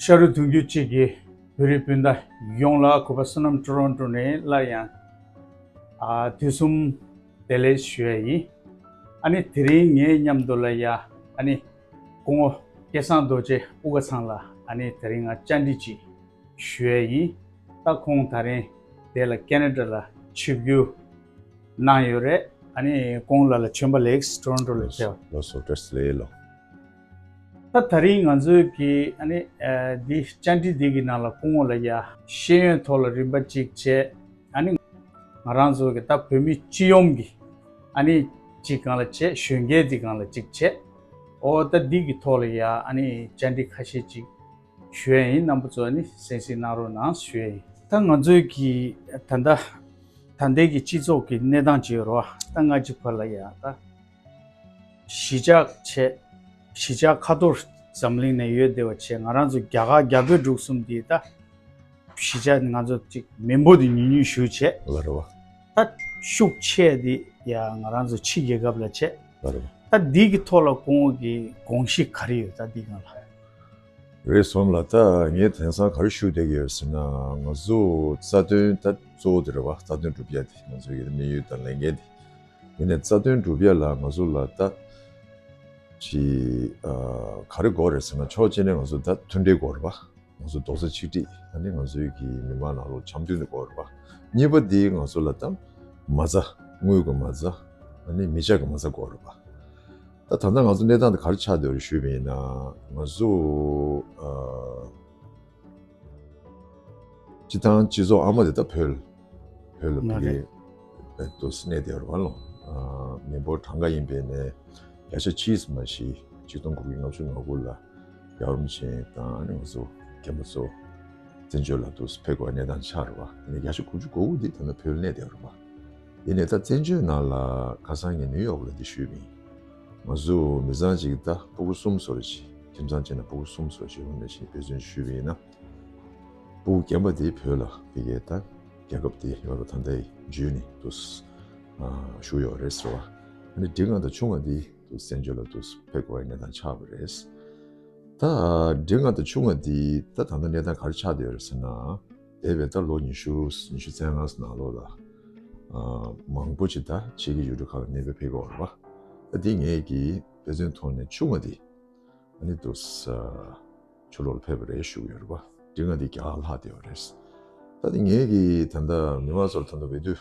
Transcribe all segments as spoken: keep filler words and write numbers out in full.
ཤ་རུས་གདུང་རྒྱུད་གཅིག་གི་བོད་རིགས་སྤུན་ཟླ་ཡོངས་ལ་གུས་པ་བསོད་ནམས་ཊོ་རོན་ཊོ་ནས་སླར་ཡང་ཨ་དུས་གསུམ་བདེ་ལེགས་ཞུ་ཡ་ཡིན། ཨ་ནི་དེ་རིང་ངའི་མཉམ་དུ་ལ་ཡ་ཨ་ནི་སྐུ་ངོ་སྐལ་བཟང་རྡོ་རྗེ་དབུ་དཀར་ཚང་ལ་ཨ་ནི་དེ་རིང་ང་བཅར་འདྲི་ཅིག་ཞུ་ཡ་ཡིན། ད་ཁོང་ད་རིང་དེ་ལ་ཀེ་ན་ཌ་ལ་ཆིབས་བསྒྱུར་གནང་ཡོད་རེད། ཨ་ནི་སྐུ་ངོ་ལགས་ལ་བྱོན་པ་ལེགས། ཊོ་རོན་ཊོ་ལ་ཕེབས། ལགས་སོ། བཀྲ་ཤིས་བདེ་ལེགས་ལགས། ད་ད་རིང་ང་ཚོའི་གི་ཨ་ནི་ཨ་འདི་བཅར་འདྲི་འདི་གི་ནང་ལ་སྐུ་ངོ་ལ་ཡ་ཤེས་ཡོན་ཐོག་ལ་རིམ་པ་གཅིག་བྱས། ཨ་ནི་ང་རང་ཚོ་གི་ད་བོད་མི་སྤྱི་ཡོངས་ཀྱི་ཨ་ནི་གཅིག་སྒང་ལ་བྱས། གཞོན་སྐྱེས་འདི་སྒང་ལ་གཅིག་བྱས། ཨོ་ད་འདི་གི་ཐོག་ལ་ཡ་ཨ་ནི་བཅར་འདྲི་ཁ་ཤས་ཅིག་ཞུ་ཡ་ཡིན། རྣམ་པ་ཚོ་ཨ་ནི་གསན་གཟིགས་གནང་རོགས་གནང་ཞུ་ཡ་ཡིན། ད་ང་ཚོའི་གི་ད་ད་ད་ལྟའི་གི་སྤྱི་ཚོགས་ཀྱི་གནས་སྟངས་ཅིག་ཡོད་རེད་བ། ད་སྔ་ཕྱི་བར་ལ་ཡ་ད་གཞིས་ཆགས་བྱས། གཞིས་ཆགས་ཁ་ཐོར་འཛམ་གླིང་ནས་ཡོད་བསྡད་པ་བྱས། ང་རང་ཚོ་རྒྱ་གར་རྒྱ་བོད་འབྲུག་གསུམ་འདི་ད་གཞིས་ཆགས་ང་ཚོ་ཅིག་མི་འབོར་དེ་ཉུང་ཉུང་ཞེ་པོ་བྱས། ལགས་རེད་བ། ད་ཤུགས་ཆེ་དེ་ཡ་ང་རང་ཚོ་ཕྱི་རྒྱལ་ཁབ་ལ་བྱས། ལགས་རེད་བ། ད་འདི་གི་ཐོག་ལ་སྐུ་ངོ་གི་དགོངས་གཞི་ག་རེ་ཡོད་ད་འདི་སྒང་ལ། རེད། སོང་ལ་ད་ངས་དེང་སང་ག་རེ་ཞུ་བསྡད་ཀྱི་ཡོད་ཟེར་ན། ང་ཚོ་རྩ་དོན་ད་གཙོ་བོ་དེ་རེད་བ། རྩ་དོན་སྒྲུབ་ཡ་དེ་ང་ཚོའི་གི་དམིགས་ཡུལ་དང་ལས་འགན་དེ། ཡིན་ནའི་རྩ་དོན་སྒྲུབ་ཡ་ལ་ང་ཚོ་ལ་ད་ཅི་ཨ་ག་རེ་དགོས་རེད་ཟེར་ན། ཕྱོགས་གཅིག་ནས་ང་ཚོ་ད་མཐུན་སྒྲིལ་དགོས་རེད་བ། ང་ཚོ་རྡོག་རྩ་གཅིག་སྒྲིལ། ཨ་ནི་ང་ཚོའི་གི་མི་མང་ནང་ལོགས་འཆམ་མཐུན་དེ་དགོས་རེད་བ། གཉིས་པ་དེ་ང་ཚོ་ལ་ད་མ་རྩ། དངུལ་གྱི་མ་རྩ། ཨ་ནི་མི་ཆ་གི་མ་རྩ་དགོས་རེད་བ། ད་ད་ལྟ་ང་ཚོ་གནས་སྟངས་དེ་ག་རེ་ཆགས་བསྡད་ཡོད་རེད་ཞུས་པ་ཡིན་ན། ང་ཚོ་ཨ་སྤྱི་བཏང་སྤྱི་ཚོགས་ཨ་མ་དེ་ད་བོད་བོད་ལ་མ་ཕ་རེད། གིའི་ཏོག་ཙམ་གནས་བསྡད་ཡོད་རེད་བ་ལོ། ཨ་མི་འབོར་གྲངས་ཀ་ཡིན་པའི་ནས་བརྒྱ་ཆ་གཅིག་ཙམ་མ་ཞིག་ཆིག་སྟོང་དགུ་བརྒྱ་ལྔ་བཅུ་ང་དགུ་ལ་རྒྱལ་བ་རིན་པོ་ཆེ་དང་ཨ་ནི་ང་ཚོ་རྒན་པ་ཚོ་བཙན་བྱོལ་ལ་ཏོག་ཙམ་ཕེབས་དགོས་པའི་གནས་སྟངས་ཆགས་རེད་བ། དེ་ནས་བརྒྱ་ཆ་དགུ་བཅུ་གོ་དགུ་འདི་ད་ལྟ་བོད་ལ་གནས་བསྡད་ཡོད་རེད་བ། ཡིན་ནའི་ད་བཙན་བྱོལ་ནང་ལ་ཁ་སང་ངས་ནིའུ་ཡོག་ལ་འདི་ཞུས་པ་ཡིན། ང་ཚོ་མི་ཚང་གཅིག་ད་སྤུ་གུ་གསུམ་བཟོ་འདྲ་ཅིག་ཁྱིམ་ཚང་གཅིག་ནང་སྤུ་གུ་གསུམ་བཟོ་འདྲ་ཅིག་ཡོང་ནས་ཞིག་དཔེ་མཚོན་ཞུས་པ་ཡིན་ན། སྤུ་གུ་རྒན་པ་དེ་བོད་ལ་ཕ་གིའི་ད་རྒྱལ་ཁབ་དེ་ཡོ་རོབ་ད་ལྟའི་འཇུས་ནས་ཏོག་ཙམ་བཞུགས་ཡོད་རེད་ཟེར་བ། ཨ་ནི་འབྲིང་བ་དང་ཆུང་བ་དེ་ཏོག་ཙམ་བཙན་བྱོལ་ལ་ཏོག་ཙམ་ཕེབས་དགོས་པའི་གནས་སྟངས་ཆགས་པ་རེད། ད་འབྲིང་བ་དང་ཆུང་བ་དེ་ད་ད་ལྟ་གནས་སྟངས་ག་རེ་ཆགས་བསྡད་ཡོད་རེད་ཟེར་ན། འདས་པའི་ད་ལོ་ཉི་ཤུ་ཉི་ཤུ་རྩ་ལྔ་ནང་ལོགས་ལ་ཨ་མང་པོ་ཅིག་ད་ཕྱི་རྒྱལ་ཡུལ་གྲུ་ཁག་ལ་གནས་སྤོས་ཕེབས་ཀྱི་ཡོད་རེད་བ། ད་དེ་ངས་ཀྱི་དཔེ་མཚོན་ཐོག་ནས་ཆུང་བ་དེ་ཨ་ནི་ཏོག་ཙམ་ཕྱི་ལོགས་ལ་ཕེབས་པ་རེད་ཞུ་གི་ཡོད་རེད་བ། འབྲིང་བ་དེ་རྒྱ་གར་ལྷག་བསྡད་ཡོད་རེད། ད་དེ་ངས་ཀྱི་ད་ལྟ་མི་མང་ཚོར་ད་ལྟ་འོས་བསྡུ་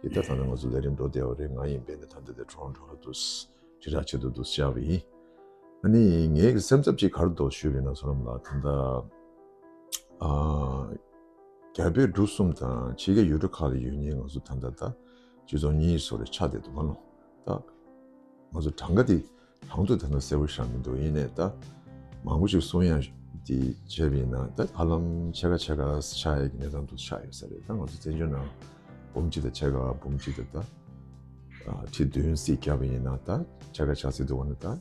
གི་ད་ད་ལྟ་ང་ཚོ་ལས་རིམ་འགྲོ་བསྡད་ཡོད་རེད། ང་ཡིན་པས་ནས་ད་ལྟ་དེ་ཊོ་རོན་ཊོ་ལ་ཏོག་ཙམ་དྲིལ་བསྒྲགས་ཆེད་དུ་འདུག་བཅར་བ་ཡིན། ཨ་ནི་ངའི་གི་སེམས་འཚབ་ཅིག་ག་རེ་འདུག་ཞུས་པ་ཡིན་ན། བསོད་ནམས་ལགས་ད་ལྟ་ཨ་རྒྱ་བོད་འབྲུག་གསུམ་དང་ཕྱི་རྒྱལ་ཡུལ་གྲུ་ཁག་ལ་ཡོད་མཁན་ང་ཚོ་ད་ལྟ་ད་སྤྱི་ཚོགས་གཉིས་བཟོ་འདྲ་ཆགས་བསྡད་འདུག་མ་ལོ། ད་ང་ཚོ་གྲངས་ཀ་དེ་གྲངས་ཐོ་ད་ལྟ་གསལ་པོ་ཞིག་མི་འདུག་ཡིན་ནའི་ད་མང་པོ་ཞིག་གསུང་ཡག་དེ་བྱས་པ་ཡིན་ན་ད་ཧ་ལམ་ཕྱེད་ཀ་ཕྱེད་ཀ་ཆགས་ཡག་གི་གནས་སྟངས་འདུག་ཆགས་ཡོད་ས་རེད། ད་ང་ཚོ་བཙན་བྱོལ་ནང་འབུམ་གཅིག་དང་ཕྱེད་ཀ་འབུམ་གཅིག་དང་ད་ཨ་ཁྲི་བདུན་ཙམ་བརྒྱབ་པ་ཡིན་ན་ད་ཕྱེད་ཀ་ཆགས་སྲིད་འདུག་བ་ན། ད་ཨ་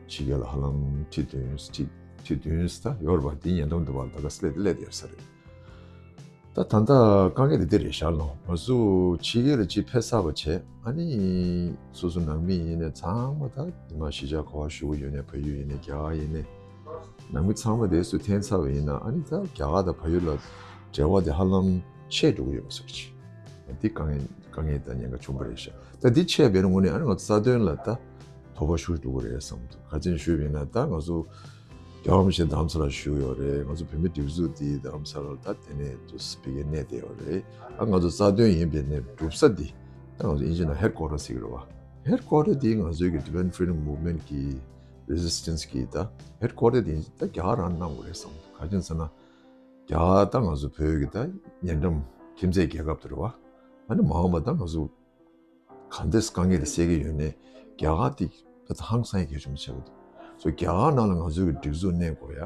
ཕྱི་རྒྱལ་ལ་ཧ་ལམ་ཁྲི་བདུན་ཁྲི་ཁྲི་བདུན་ད་ཡོད་རེད་པ། དེ་ཉེན་རྟོག་འདུག་བ། ད་ག་སླེབས་སླེབས་ཡོད་ས་རེད། ད་ད་ལྟ་དཀའ་ངལ་དེ་འདི་རེད་ཤག་ལོ། ང་ཚོ་ཕྱི་རྒྱལ་ལ་ཅིག་ཕེབས་ཚར་བ་བྱས། ཨ་ནི་སོ་སོ་ནང་མི་ཡིན་ནའི་ཚང་མ་ད་ཉི་མ་གཞིས་ཆགས་ག་པར་བཞུགས་ཡོད་ནའི་བལ་ཡུལ་ཡིན་ནའི་རྒྱ་གར་ཡིན་ནའི་ནང་མི་ཚང་མ་དེ་ཚོ་འཐེན་ཚར་བ་ཡིན་ན། ཨ་ནི་ད་རྒྱ་གར་དང་བལ་ཡུལ་ལ་འབྲེལ་བ་དེ་ཧ་ལམ་ཆད་འགྲོ་གི་ཡོད་པ་བཟོ་ཅིག་འདི་དཀའ་ངལ་དཀའ་ངལ་དང་ཉེན་ཁ་ཆེན་པོ་རེད་ཤག་ད་འདི་ཆད་པའི་ངོས་ནས་ཨ་ནི་ང་ཚོ་རྩ་དོན་ལ་ད་དོགས་པ་ཤུགས་འགྲོ་གི་རེད་བསམ་འདུག་ག་ཅི་ཞུས་པ་ཡིན་ན་ད་ང་ཚོ་རྒྱལ་བ་རིན་པོ་ཆེ་རྡ་རམ་ས་ལར་བཞུགས་ཡོད་རེད། ང་ཚོ་བོད་མིའི་སྒྲིག་འཛུགས་འདི་རྡ་རམ་ས་ལར་ད་དེ་ནས་དུ་སྤེལ་གྱི་གནས་བསྡད་ཡོད་རེད། ཨ་ང་ཚོ་རྩ་དོན་ཡིན་པའི་ནས་སྒྲུབ་ས་འདི་ད་ང་ཚོ་ཨིན་ཇི་ནང་ཧེཌ་ཀོ་ཊར་ཟེར་གྱི་རེད་བ། ཧེཌ་ཀོ་ཊར་འདི་ང་ཚོའི་གི་Tibetan Freedom Movement གི་Resistance གི་ད་ཧེཌ་ཀོ་ཊར་འདི་ད་རྒྱ་གར་རང་གནང་དགོས་རེད་བསམ། ག་ཅི་ཟེར་ན་རྒྱ་གར་ད་ང་ཚོ་བོད་ཀྱི་ད་ཉེ་འགྲམ་ཁྱིམ་མཚེས་རྒྱལ་ཁབ་དེ་རེད་བ། ཨ་ནི་མ་འོངས་པ་ད་ང་ཚོ་གང་འདྲས་དཀའ་ངལ་དེ་སེལ་གྱི་ཡོད་ནའི་རྒྱ་གར་དེ་ད་ཧང་སང་གལ་ཆེན་པོ་ཆགས་ཀྱི་འདུག་སོ་རྒྱ་གར་ནང་ལ་ང་ཚོའི་གི་སྒྲིག་འཛུགས་གནས་དགོས་ཡ།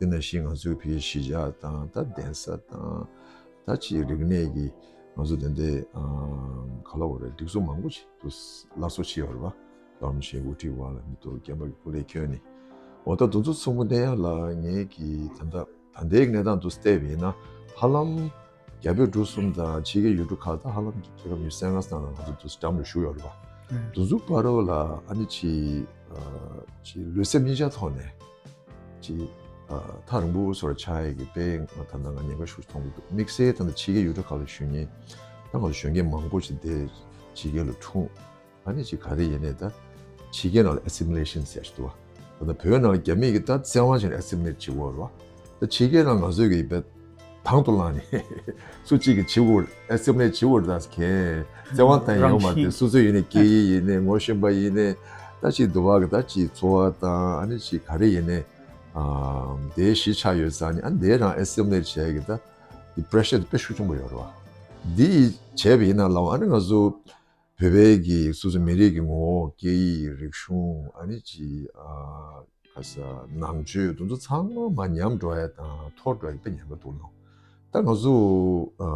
དེ་ནང་བཞིན་ང་ཚོའི་ཕ་གིའི་གཞིས་ཆགས་དང་ད་གདན་ས་དང་ད་ཅིག་རིག་གནས་ཀྱི་ང་ཚོ་དེ་འདྲའི་ཨ་ག་ལབ་དགོས་རེད། སྒྲིག་འཛུགས་མང་པོ་ཞིག་ཏུ་སླར་གསོ་བྱས་ཡོད་རེད་པ། རྡ་རམ་ས་ལའི་དབུ་ཁྲིད་འོག་ལ་མི་ཐོག་རྒན་པ་གི་སྐུ་ལས་བསྐྱོན་ནས། འོ་ད་དེ་ཚོ་ཚང་མ་གནས་ཡ་ལ་ངས་ཀྱི་ད་ལྟ་ད་ལྟའི་གནས་སྟངས་དུ་བལྟས་པ་ཡིན་ན་ཧ་ལམ་རྒྱ་བོད་འབྲུག་གསུམ་དང་ཕྱི་རྒྱལ་ཡུལ་གྲུ་ཁག་ད་ཧ་ལམ་རྒྱལ་ཁབ་ཉི་ཤུ་རྩ་ལྔ་ནང་ང་ཚོ་དུ་འགྲམ་ལ་བཞུགས་ཡོད་རེད་པ། ཨང་། དེ་ཚོ་བར་རོ་ལ་ཨ་ནི་ཅི་ཨ་ཅི་ལུས་སེམས་གཉིས་ཆ་ཐོག་ནས་ཅི་ ཐག་རིང་པོ་བཟོ་འདྲ་ཆགས་ཡས་ཀྱི་དཔེ་ང་ད་ལྟ་ང་ཉེན་ཁ་ཤུགས་མཐོང་གི་འདུག་དམིགས་བསལ་ད་ལྟ་ཕྱི་རྒྱལ་ཡུལ་གྲུ་ཁག་ལ་བཞུགས་མཁན་ད་ང་ཚོ་གཞོན་སྐྱེས་མང་པོ་ཞིག་དེ་ཕྱི་རྒྱལ་ལ་འཁྲུངས། ཨ་ནི་ཅིག་ག་རེ་ཡིན་ནའི་ད་ཕྱི་རྒྱལ་ནང་ལ་ཨེ་སི་མི་ལེ་ཤན་ཟེར་ཞིག་འདུག་བ། ད་ལྟ་བོད་ནང་ལ་རྒྱ་མི་གིས་ད་བཙན་དབང་བྱས་ནས་ཨེ་སི་མི་ལེ་ཊི་བྱེད་ཀྱི་ཡོད་རེད་བ། ད་ཕྱི་རྒྱལ་ནང་ང་ཚོས་གི་དཔེ་དང་དུ་བླངས་ནས་སུ་གཅིག་གིས་བྱེད་དགོས་ཨེ་སི་མི་ལེ་ཊི་བྱེད་དགོས་ད་ཟེར་མཁན་བཙན་དབང་བཏང་ཡོད་མ་རེད། སོ་སོ་ཡིན་ནའི་སྐད་ཡིག་ཡིན་ནའི་ངོ་ཤེས་པ་ཡིན་ནའི་ད་ཅིག་འདུག་བ་གི་ད་ཅིག་འཚོ་བ་དང་ཨ་ནི་ཅིག་ག་རེ་ཡིན་ནའི་དེའི་གཞི་ཆགས་ཡོད་ཙང་ནི་ཨ་ནི་དེ་རང་ཨེ་སི་མི་ལེ་ཊི་བྱས་གི་ད་དེ་པི་རེ་ཤར་དེ་དཔེ་ཤུགས་ཆེན་པོ་ཡོད་རེད་བ། འདི་བྱས་པ་ཡིན་ན་ལའོ་ཨ་ནི་ང་ཚོ་བོད་པའི་གི་སོ་སོ་མི་རིགས་ཀྱི་ངོ་བོ་སྐད་ཡིག་རིག་གཞུང་ཨ་ནི་ཅི་ཨ་ག་ས་ནང་ཆོས་དེ་ཚོ་ཚང་མ་ཉམས་འགྲོ་ཡ་དང་འཐོར་འགྲོ་ཡ་དཔེ་ཉེན་ཁ་འདུག་ལོ། ད་ང་ཚོ་ཨ་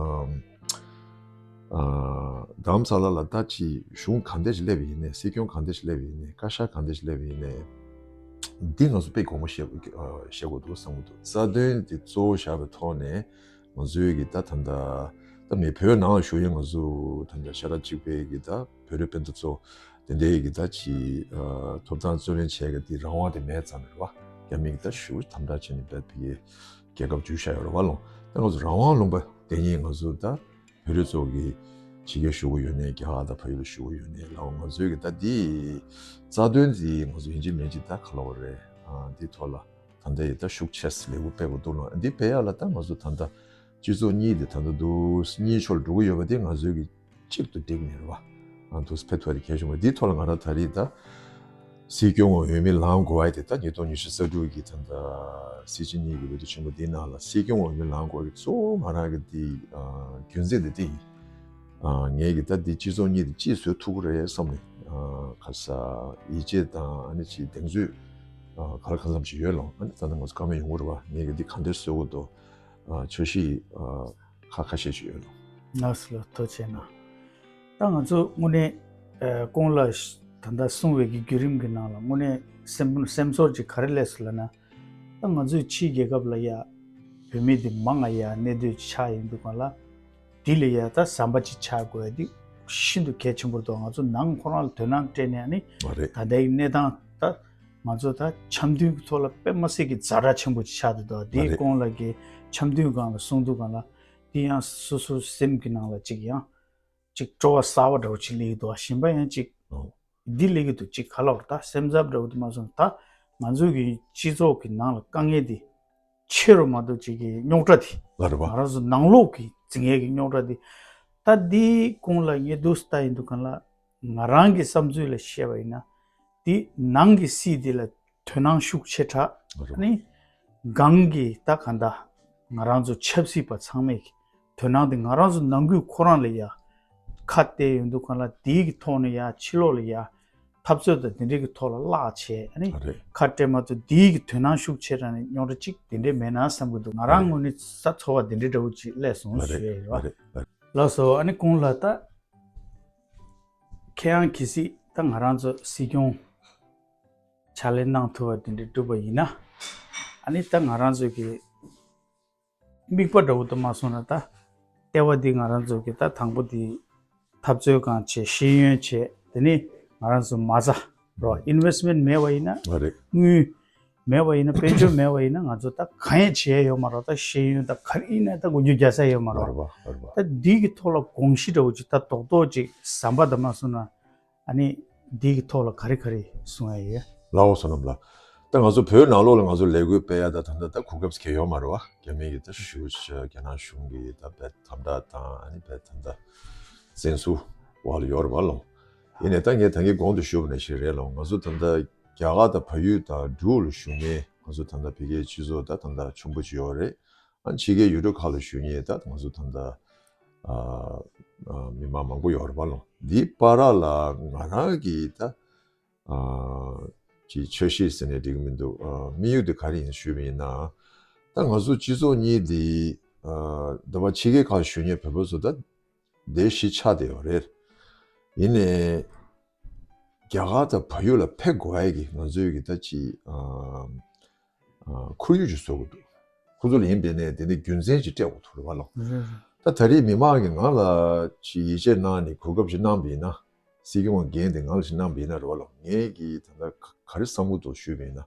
རྡ་རམ་ས་ལ་ལ་ད་ཅི་གཞུང་གང་འདྲ་ཞིག་སླེབས་ཡིན་ནའི་སྲིད་སྐྱོང་གང་འདྲ་ཞིག་སླེབས་ཡིན་ནའི་བཀའ་ཤག་གང་འདྲ་ཞིག་སླེབས་ཡིན་ནའི་འདི་ང་ཚོ་དཔེ་དགོངས་པ་བཞེས་བཞེས་དགོས་འདུག་བསམ་གྱི་འདུག་རྩ་དོན་དེ་གཙོ་བོ་བཞག་པའི་ཐོག་ནས། ང་ཚོའི་གི་ད་ད་ལྟ་ད་མི་བོད་ནང་བཞུགས་ཡོད་ང་ཚོ་ད་ལྟ་ཤ་ཁྲག་གཅིག་པའི་གི་ད་བོད་རིགས་སྤུན་ཟླ་ཚོ་དེ་འདྲའི་གི་ད་ཅི་ཐོབ་ཐང་རྩོད་ལེན་བྱས་གི་དེ་རང་དབང་དེ་མེད་ཙང་རེད་བ། རྒྱ་མི་གི་ད་ཞུ་དམ་དྲག་བྱས་ནས་བོད་ཕ་གི་རྒྱལ་ཁབ་བཅུ་བཞག་ཡོད་རེད་བ་ལོ། ད་ང་ཚོ་རང་དབང་ལུང་པ་དེ་ཉིད་ང་ཚོ་ད་བོད་རིགས་ཚོ་གི་ཕྱི་རྒྱལ་བཞུགས་གི་ཡོད་ནའི་རྒྱ་གར་དང་བལ་ཡུལ་ལ་བཞུགས་གི་ཡོད་ནའི་ལའོ་ང་ཚོའི་གི་ད་འདི་རྩ་དོན་འདི་ང་ཚོ་ཡིན་གཅིག་མིན་གཅིག་ད་ག་ལབ་དགོས་རེད། འདི་ཐོག་ལ། ད་ལྟ་ཡི་ད་ཤུགས་ཆེ་ལས་འགུལ་སྤེལ་དགོས་འདུག་ལོ། འདི་སྤེལ་ཡག་ལ་ད་ང་ཚོ་ད་ལྟ་སྤྱི་ཚོགས་གཉིས་དེ་ད་ལྟ་འདུག་གཉིས་ཕྱོགས་ལ་འགྲོ་གི་ཡོད་པ་དེ་ང་ཚོའི་གི་གཅིག་ཏུ་འགྲིག་ནས་རེད་བ། ཨ་འདུག་སེ་ཕེ་ཐོ་རི་ཁེ་ཤུང་བ་འདིའི་ཐོག་ལ་ང་རང་ད་རེས་ད་སྲིད་སྐྱོང་འོས་མི་ལངས་དགོས་པ་དེ་ད་ཉིས་སྟོང་ཉི་ཤུ་རྩ་དྲུག་གི་ད་ལྟ་སྲིད་སྤྱི་གཉིས་ཀྱི་འོས་བསྡུ་ཆེན་པོ་འདིའི་ནང་ལ་སྲིད་སྐྱོང་འོས་མི་ལངས་དགོས་པ་གི་གཙོ་བོ་ང་རང་གི་འདི་རྒྱུ་མཚན་འདི་དེ་ཡིན། ངས་ཀྱི་ད་འདི་སྤྱི་ཚོགས་གཉིས་དེ་གཅིག་བཟོ་ཐུབ་ཀྱི་རེད་བསམ་ནས་ཁ་ས་ཡིད་ཆེས་དང་ཨ་ནི་ཅིག་གདེང་ཚོད་ག་ལ་གང་འཚམ་ཞིག་ཡོད་ལོ། ཨ་ནི་ད་ནི་ང་ཚོ་བཀའ་མོལ་ཡོང་གི་རེད་བ། ངས་ཀྱི་འདི་ག་འདྲས་བཟོ་དགོས་འདུག་འཆར་གཞི་ཁ་ཁ་ཤས་ཤིག་ཡོད་ལོ། ལགས་སོ་ལགས་ཐུགས་རྗེ་གནང་། ད་ང་ཚོ་དངོས་གནས་ཁོང་ལ་ད་ལྟ་གསུངས་པའི་གི་བརྒྱུད་རིམ་གྱི་ནང་ལ་དངོས་གནས་སེམས་སེམས་ཚོར་ཅིག་ག་རེ་སླེབས་སོང་ལབ་ན། ད་ང་ཚོའི་ཕྱིའི་རྒྱལ་ཁབ་ལ་ཡ་བོད་མི་འདི་མང་ང་ཡ་གནས་སྡོད་ཆགས་ཡིན་འདུག་ག་ལ། འདི་ལ་ཡ་ད་ཟམ་པ་ཅིག་ཆགས་དགོས་ཡ་འདི་ཤིན་ཏུ་གལ་ཆེན་པོ་རེད་འདུག་ང་ཚོ་ནང་ཁོ་རང་ལ་དོ་སྣང་སྤྲད་ནས་ཨ་ནི་མ་རེད། ད་ལྟའི་གནས་སྟངས་ད་ང་ཚོ་ད་འཆམ་མཐུན་གྱི་ཐོག་ལ་དཔེ་མ་སྲིད་ཀྱི་ཛ་དྲག་ཆེན་པོ་ཅིག་ཆགས་བསྡད་འདུག་མ་འདིའི་རེད། གོང་ལ་གི་འཆམ་མཐུན་སྒང་ལ་གསུངས་འདུག་ག་ལ། འདི་ཡང་སོ་སོའི་སེམས་ཀྱི་ནང་ལ་ཅིག་ཡང་ཅིག་སྤྲོ་བ་གསར་བ་འདྲ་བོ་ཅིག་སླེབས་ཀྱི་འདུག་གཞན་པ་ཡང་ཅིག་ཨོ། འདི་ལས་ཀྱི་འདུག་ཅིག་ག་ལ་བར་ད་སེམས་འཚབ་འདྲ་བོ་དེ་མ་སོང་ད་ང་ཚོའི་གི་སྤྱི་ཚོགས་ཀྱི་ནང་ལ་དཀའ་ངལ་དེ་ཆེ་རུ་མ་གཏོགས་ཅིག་གི་རྙོག་དྲ་དེ་ལ་རེད་བ། ང་རང་ཚོ་ནང་ལོགས་ཀྱི་འཛིང་ཡས་ཀྱི་རྙོག་དྲ་དེ་ད་འདིའི་གོང་ལ་ངས་འདུག་ལྟ་ཡིན་འདུག་ག་ལ། ང་རང་གི་བསམ་ཚུལ་ལ་བཤད་པ་ཡིན་ན་འདི་ནང་གི་སྲིད་དེ་ལ་དོ་སྣང་ཤུགས་ཆེ་དྲགས་ལ་རེད་བ། ནི་སྒང་གི་ད་ག་འདྲ་ང་རང་ཚོ་ཆབ་སྲིད་པ་ཚང་མས་ཀྱི་དོ་སྣང་དེ་ང་རང་ཚོ་ནང་ཁུལ་ཁོ་རང་ལ་ཡ་ཁ་གཏད་ཡོང་དུས་གང་ལ་དེའི་གི་ཐོག་ནས་ཡ་ཕྱི་ལོགས་ལ་ཡ་འཐབ་རྩོད་དང་དེ་འདྲའི་གི་ཐོག་ལ་བརླག་བྱས་ཨ་ནི་ཨ་རེད། ཁ་སྤྲད་མ་ཐུབ་དེའི་གི་དོ་སྣང་ཤུགས་ཆེ་དྲགས་ནས་རྙོག་དྲ་གཅིག་དེ་འདྲའི་མེད་ན་བསམ་གི་འདུག་ང་རང་ངོས་ནས་ས་ཚོར་བ་དེ་འདྲའི་འདྲ་བོ་ཅིག་སླེབས་སོང་ཨ་ཞུ་རེད། ཡ་ཡོད་ཨ་རེད། ཨ་རེད། ལགས་སོ་ཨ་ནི་གོང་ལ་ད་ཁྱེད་རང་གི་སྲིད་ད་ང་རང་ཚོ་སྲིད་སྐྱོང་ཕྱག་ལས་གནང་ཐུབ་པ་དེ་འདྲའི་བསྒྲུབས་པ་ཡིན་ན་ཨ་ནི་ད་ང་རང་ཚོ་གི་དམིགས་པ་འདྲ་བོ་དུ་མ་སོང་ན་ད་ལྟེ་བ་འདི་ང་རང་ཚོ་གི་ད་དང་པོ་འདི་འཐབ་རྩོད་ཁང་བྱས་ཤེས་ཡོན་བྱས་དེ་ནི་ང་རང་ཚོ་མ་རྩ་རོ་ཨིན་ཝེ་སི་མེན་ཊི་མེད་པ་ཡིན་ན་ཨ་རེད། དངུལ་མེད་པ་ཡིན་ན་དཔལ་འབྱོར་མེད་པ་ཡིན་ན་ང་ཚོ་ད་གང་ཡང་བྱས་ཡོད་མ་རེད། ད་ཤེས་ཡོན་ད་ག་རེ་ཡིན་ན་ད་མགོ་རྒྱུ་རྒྱག་ས་ཡོད་མ་རེད། རེད་བ་རེད་བ། ད་འདི་གི་ཐོག་ལ་དགོངས་གཞི་འདྲ་བོ་ཅིག་ད་རྡོག་རྡོག་ཅིག་ཟམ་པ་དུ་མ་སོང་ན། ཨ་ནི་འདི་གི་ཐོག་ལ་ག་རེ་ག་རེ་གསུང་ཡ་ཡོད། ལའོ་བསོད་ནམས་ལགས། ད་ང་ཚོ་བོད་ནང་ལོགས་ལ་ང་ཚོ་ལས་འགུལ་སྤེལ་ཡ་ད་ད་ལྟ་ད་གོ་སྐབས་གང་ཡོད་མ་རེད་བ། རྒྱ་མི་གི་ད་ཞུ་ཆ་རྒྱ་ནག་གཞུང་གི་ད་བེད་དམ་དྲག་དང་ཨ་ནི་བེད་ད་ད་བཙན་འཛུལ་བ་ལ་ཡོད་རེད་བ་ལོ། ཡིན་ནའི་ད་ངས་ད་གིན་གོང་དུ་ཞུས་པ་ནང་བཞིན་རེད་ལོ། ང་ཚོ་ད་ལྟ་རྒྱ་གར་དང་བལ་ཡུལ་དང་འབྲུག་ལ་བཞུགས་མཁན་ང་ཚོ་ད་ལྟ་ཕ་གིའི་སྤྱི་ཚོགས་ད་ད་ལྟ་ཆེན་པོ་ཅིག་ཡོད་རེད། ཨ་ཕྱི་རྒྱལ་ཡུལ་གྲུ་ཁག་ལ་བཞུགས་མཁན་ད་ང་ཚོ་ད་ལྟ་ཨ་ཨ་མི་མང་མང་པོ་ཡོད་རེད་བ་ལོ། འདིའི་བར་ལ་ང་རང་གི་ད་ཨ་ཅིག་འཆར་གཞི་ཟེར་ནས་འགྲིག་གི་མི་འདུག་ཨ་དམིགས་ཡུལ་དེ་ག་རེ་ཡིན་ཞུས་པ་ཡིན་ན། ད་ང་ཚོ་སྤྱི་ཚོགས་གཉིས་འདི་ཨ་ད་བར་ཕྱི་རྒྱལ་ཁག་བཞུགས་མཁན་བོད་པ་ཚོ་ད་བསྡད་གཞི་ཆགས་བསྡད་ཡོད་རེད། ཡིན་ནའི་རྒྱ་གར་དང་བལ་ཡུལ་ལ་ཕེབས་དགོས་ཡ་གི་ང་ཚོའི་གི་ད་ཅིག་ཨ་ཨ་ཁོར་ཡུག་ཅིག་བཟོ་དགོས་འདུག་ཁོ་ཚོ་ལ་ཡིན་པས་ནས་དེ་འདྲའི་རྒྱུ་མཚན་ཅིག་སྤྲད་དགོས་ཐུག་རེད་བ་ལོ། རེད་རེད། ད་ད་རེས་མི་མང་གིས་ང་ལ་ཅིག་ཡིད་ཆེས་གནང་ནས་གོ་སྐབས་ཅིག་གནང་བ་ཡིན་ན། སྲིད་སྐྱོང་འགན་དེ་ང་ལ་ཅིག་གནང་བ་ཡིན་ན་རེད་བ་ལོ། ངས་གི་ད་ལྟ་ག་ག་རེ་བསམ་གྱི་འདུག་ཞུས་པ་ཡིན་ན།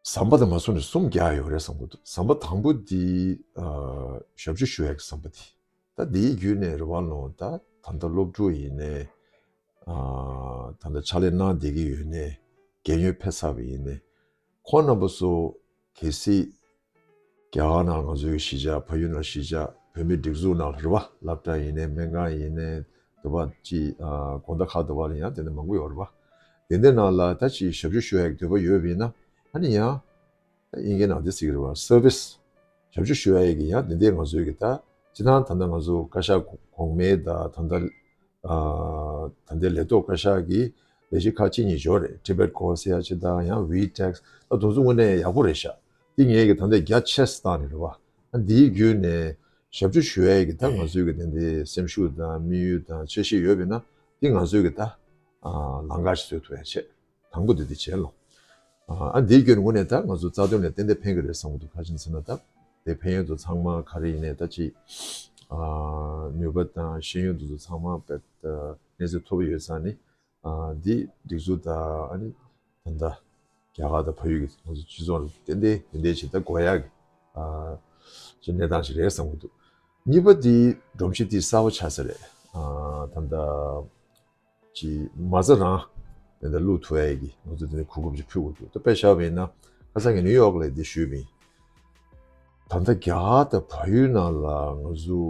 ཟམ་པ་དང་མ་སོང་ནས་གསུམ་རྒྱག་ཡོད་རེད་བསམ་གྱི་འདུག་ཟམ་པ་དང་པོ་འདི་ཨ་ཞབས་ཞུ་ཞུ་ཡག་གི་ཟམ་པ་འདི། ད་འདིའི་བརྒྱུད་ནས་རེད་བ་ལོ། ད་ད་ལྟ་སློབ་ཕྲུག་ཡིན་ནའི་ཨ་ད་ལྟ་ཕྱག་ལས་གནང་བསྡད་ཀྱི་ཡོད་ནའི་རྒན་ཡོལ་ཕེབས་ཚར་བ་ཡིན་ནའི་ཁོང་རྣམ་པ་ཚོ་གལ་སྲིད་རྒྱ་གར་ནང་ང་ཚོའི་གཞིས་ཆགས་ཕ་ཡུལ་ནང་གཞིས་ཆགས་བོད་མིའི་སྒྲིག་འཛུགས་ནང་ལ་རེད་བ། སློབ་གྲྭ་ཡིན་ནའི་སྨན་ཁང་ཡིན་ནའི་འདི་བ་ཅི་ཨ་དགོང་དག་ཁ་འདི་བ་ལ་ཡང་དེ་འདྲ་མང་པོ་ཡོད་རེད་བ། དེ་འདྲའི་ནང་ལ་ད་ཅི་ཞབས་ཞུ་ཞུ་ཡག་འདོད་པ་ཡོད་པ་ཡིན་ན་ཨ་ནི་ཡང་ད་དབྱིན་སྐད་ནང་འདི་ཟེར་གི་རེད་བ། སར་བིས་ཞབས་ཞུ་ཞུ་ཡག་གི་ཡང་དེ་འདྲའི་ང་ཚོའི་གི་ད་སྤྱིར་བཏང་ད་ལྟ་ང་ཚོ་བཀའ་ཤག་གོང་མའི་ད་ད་ལྟ་ཨ་ད་ལྟའི་ལས་ཐོག་བཀའ་ཤག་གི་ལས་གཞི་ཁག་གཅིག་གཉིས་ཡོད་རེད། Tibet Course ཟེར་ཡ་ཅིག་དང་ཡང་V-Tex ད་དེ་ཚོ་དངོས་གནས་ཡག་པོ་རེད་ཤག་དེ་ངས་གི་ད་ལྟ་རྒྱ་ཆེ་ཙམ་བཏང་ནས་རེད་བ། ཨ་འདིའི་བརྒྱུད་ནས་ཞབས་ཞུ་ཞུ་ཡ་གི་ད་ང་ཚོའི་གི་དེ་འདྲའི་སེམས་ཤུགས་དང་དམིགས་ཡུལ་དང་འཆར་གཞི་ཡོད་པ་ཡིན་ན་དེ་ང་ཚོའི་གི་ད་ཨ་ལམ་ཁ་ཞིག་བཟོ་ཐུབ་ཡ་བྱེད། དང་པོ་དེ་དེ་བྱས་ལོ། ཨ་འདིའི་བརྒྱུད་ནས་དངོས་གནས་ད་ང་ཚོ་རྩ་དོན་ལ་ཏན་ཏན་ཕན་གི་རེད་བསམ་གི་འདུག་ག་རེ་ཡིན་ཟེར་ན་ད་དེ་ཕན་ཡོན་དུ་ཚང་མ་ག་རེ་ཡིན་ནའི་ད་ཅི་ཨ་ནུས་པ་དང་ཤེས་ཡོན་དུ་ཚང་མ་དཔེ་ད་གནས་ཚུལ་ཐོབ་ཡོད་ས་ནི་ཨ་འདི་སྒྲིག་འཛུགས་དང་ཨ་ནི་ད་ལྟ་རྒྱ་གར་དང་བལ་ཡུལ་གྱི་ང་ཚོ་སྤྱི་ཚོགས་ལ་ཏན་ཏན་དེ་འདྲའི་ཅིག་ད་དགོས་ཡག་གི་ཨ་ཅིག་གནས་སྟངས་ཤིག་རེད་བསམ་གི་འདུག་གཉིས་པ་འདི་སྒྲོམ་གཞི་འདི་གསར་པ་ཆགས་ས་རེད། ཨ་ད་ལྟ་ཅིག་མ་རྩ་རང་དེ་འདྲ་བླུག་ཐུབ་ཡས་ཀྱི་ང་ཚོ་དེ་ནས་གོ་སྐབས་ཅིག་ཕུལ་དགོས་འདུག་ད་དཔེ་བཞག་པ་ཡིན་ན་ཁ་སང་ངས་ནིའུ་ཡོག་ལ་འདི་ཞུས་པ་ཡིན། ད་ལྟ་རྒྱ་གར་དང་བལ་ཡུལ་ནང་ལ་ང་ཚོ་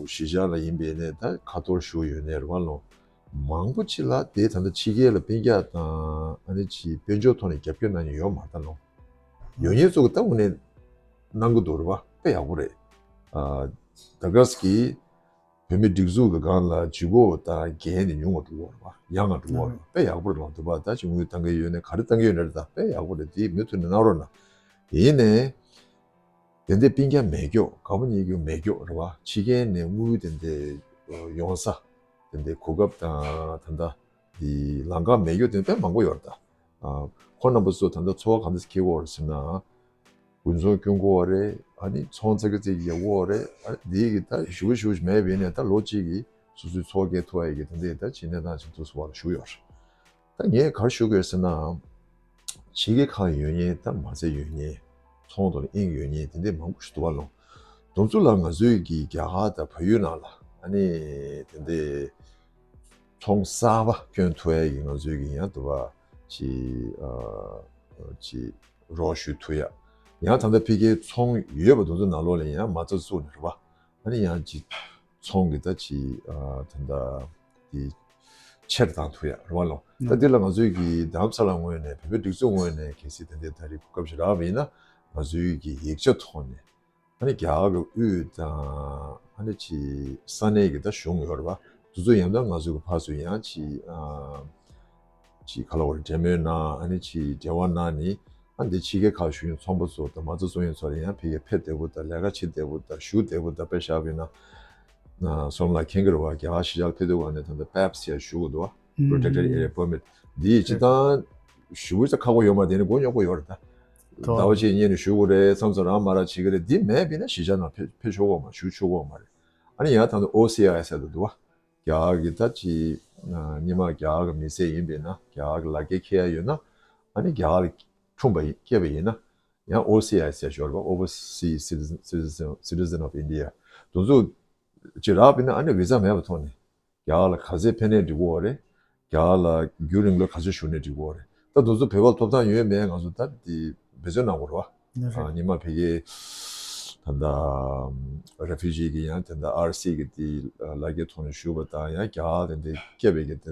གཞིས་ཆགས་ལ་ཡིན་པའི་ནས་ད་ཁ་ཐོར་ཞུགས་ཡོད་ནས་རེད་བ་ལོ། མང་པོ་ཅིག་ལ་དེ་ད་ལྟ་ཕྱི་རྒྱལ་ལ་སྤུན་ཀྱག་དང་ཨ་ནི་ཅིག་དཔལ་འབྱོར་ཐོག་ནས་རྒྱབ་སྐྱོར་གནང་མཁན་ཡོད་མ་རེད་ད་ལོ། ཡོད་མཁན་ཚོ་གི་ད་དངོས་གནས་གནང་གི་འདུག་རེད་བ། དཔེ་ཡག་པོ་རེད། ཨ་ད་ག་ས་གི་བོད་མི་སྒྲིག་འཛུགས་ཀྱི་སྒང་ལ་ལྗིད་ཁོག་དང་འགན་དེ་ཉུང་བ་འགྲོ་གི་རེད་བ། ཡང་ང་འགྲོ་གི་རེད་བ། དཔེ་ཡག་པོ་རེད་ལོ། འདི་བ་ད་ཅི་དངུལ་བཏང་གི་ཡོད་ནས་ག་རེ་བཏང་གི་ཡོད་ནས་རེད། ད་དཔེ་ཡག་པོ་རེད། དེ་མུ་མཐུད་ནས་གནང་རོགས་གནང་། དེ་ཡིན་ནས་དེ་འདྲའི་སྤུན་ཀྱག་མེད་སྐྱོ་དགའ་པོ་ཉེས་སྐྱོ་མེད་སྐྱོ་རེད་བ། ཕྱི་རྒྱལ་ནས་དངུལ་དེ་འདྲའི་ཡོང་ས་དེ་འདྲའི་གོ་སྐབས་དང་ད་ལྟ་དེ་ལམ་ཁ་མེད་སྐྱོ་དེ་དཔེ་མང་པོ་ཡོད་རེད་ད། ཨ་ཁོ་རྣམ་པ་ཚོ་ད་ལྟ་འཚོ་བ་གང་འདྲ་སྐྱེལ་གྱི་ཡོད་རེད་ཟེར་ན། དགུན་ཚོང་སྐྱོང་དགོས་པ་རེད། ཨ་ནི་ཚོང་ཙག་གི་ཙིག་ཡག་པོ་རེད། ཨ་འདི་གི་ད་ཞུ་བ་ཞུ་བ་མེད་པས་ནས་ད་ལོ་གཅིག་གི་སོ་སོའི་འཚོ་བ་སྐྱེལ་ཐུབ་པ་ཡི་གི་ད་འདི་ད་ཅི་གནས་སྟངས་ཅིག་འདུག་སེ་བ་ལ་ཞུ་ཡོད་རེད། ད་ངས་ག་རེ་ཞུ་དགོས་ཟེར་ན། ཕྱི་རྒྱལ་ཁག་ཡོད་མཁན་ད་མ་རྩ་ཡོད་མཁན་ཚོང་དང་དབྱིངས་ཡོད་མཁན་དེ་འདྲས་མང་པོ་ཞིག་འདུག་བ་ལོ། དེ་ཚོ་ལ་ང་ཚོའི་གི་རྒྱ་གར་དང་བལ་ཡུལ་ནང་ལ་ཨ་ནི་དེ་འདྲས་ཚོང་གསར་པ་བསྐྱོན་ཐུབ་ཡ་གི་ང་ཚོའི་གི་ཡང་འདུག་བ་ཅི་ཨ་ཅི་རོགས་ཞུ་ཐུབ་ཡ། ཡང་ད་ལྟ་ཕ་གིའི་ཚོང་ཡོད་པ་དེ་ཚོ་ནང་ལོགས་ལ་ཡང་མ་རྩ་བཙུགས་ནས་རེད་བ། ཨ་ནི་ཡང་ཅི་ཚོང་གི་ད་ཅི་ཨ་ད་ལྟ་དེ་ཆེར་བཏང་ཐུབ་ཡ་རེད་བ་ལོ། ད་འདི་ལ་ང་ཚོའི་གི་རྡ་རམ་ས་ལ་ངོས་ནས་བོད་པའི་སྒྲིག་འཛུགས་ངོས་ནས་གལ་སྲིད་དེ་འདྲའི་ད་རེས་གོ་སྐབས་ཤིག་རག་པ་ཡིན་ན་ང་ཚོའི་གི་ཡིག་ཆ་ཐོག་ནས། ཨ་ནི་རྒྱ་གར་གྱི་དབུས་དང་ཨ་ནི་ཅི་ས་གནས་ཀྱི་ད་གཞུང་ཡོད་རེད་བ། དེ་ཚོ་ཡང་ད་ང་ཚོ་གི་ཕར་ཚུར་ཡང་ཅི་ཨ་ཅི་ག་ལ་བར་འབྲེལ་མོལ་གནང་། ཨ་ནི་ཅི་འབྲེལ་བ་གནང་ནི་ཨ་འདི་ཕྱི་རྒྱལ་ཁག་བཞུགས་མཁན་ཚོང་པ་ཚོ་དང་མ་རྩ་བཙུགས་མཁན་ཚོ་ལ་ཡང་ཕ་གིར་ཕེབས་བདེ་པོ་དང་ལས་ཀ་བྱེད་བདེ་པོ་དང་བཞུགས་བདེ་པོ་དང་དཔེ་བཞག་པ་ཡིན་ན་སོམ་ལ་མཁྱེན་གྱི་རེད་བ། རྒྱ་གར་གཞིས་ཆགས་ལ་ཕེབས་དུས་ག་ནས་ད་ལྟ་པེབ་སི་ཡ་ཞུ་དགོས་འདུག་བ། Protected Area Permit འདི་ཅི་ད་ཞུ་ས་ཁག་པོ་ཡོད་མ་རེད། དེ་ནི་མགོ་རྙོག་པོ་ཡོད་རེད་ད། ཟླ་བ་གཅིག་གཉིས་ནས་ཞུ་དགོས་རེད། མཚམས་མཚམས་རང་མ་རག་བྱེད་ཀྱི་རེད། འདི་མེད་པ་ཡིན་ན་གཞིས་ཆགས་ནང་ཕེབས་ཕེབས་ཆོག་གི་ཡོད་མ་རེད། ཞུ་ཆོག་གི་ཡོད་མ་རེད། ཨ་ནི་ཡང་ད་ལྟ་ཨོ་སི་ཨའི་ཟེར་དུ་འདུག་བ། རྒྱ་གར་གྱི་ད་ཅི་སྔོན་མ་རྒྱ་གར་གྱི་མི་སེར་ཡིན་པས་ན་རྒྱ་གར་གྱི་ལག་འཁྱེར་འཁྱེར་ཡ་ཡོད་ན་ཨ་ནི་རྒྱ་གར་ལ་འཁྲུངས་པ་ཡིན་སྐྱེས་པ་ཡིན་ན་ཡང་ཨོ་སི་ཨའི་ཟེར་ཞོར་བ། Overseas Citizen Citizen Citizen of India དེ་ཚོ་ཅི་རག་པས་ན་ཨ་ནི་བི་ཛ་མེད་པའི་ཐོག་ནས་རྒྱ་གར་ལ་ག་ཚད་ཕེབས་ནའི་འགྲིག་གི་ཡོད་རེད། རྒྱ་གར་ལ་རྒྱུན་རིང་ལོ་ག་ཚོད་བཞུགས་ནའི་འགྲིག་གི་ཡོད་རེད། ད་དེ་ཚོ་བོད་པ་ལ་ཐོབ་ཐང་ཡོད་མེད་ང་ཚོ་ད་དེ་འབད་བརྩོན་གནང་དགོས་རེད་བ། ཨ་ཉི་མ་ཕ་གིའི་ད་ལྟ་རེ་ཕུ་ཇི་གི་ཡང་ད་ལྟ་ཨར་སི་གི་དེ་ལག་འཁྱེར་ཐོག་ནས་ཞུགས་པ་དང་ཡང་རྒྱ་གར་དེ་འདྲའི་སྐྱེས་པའི་གི་དེ་དེ་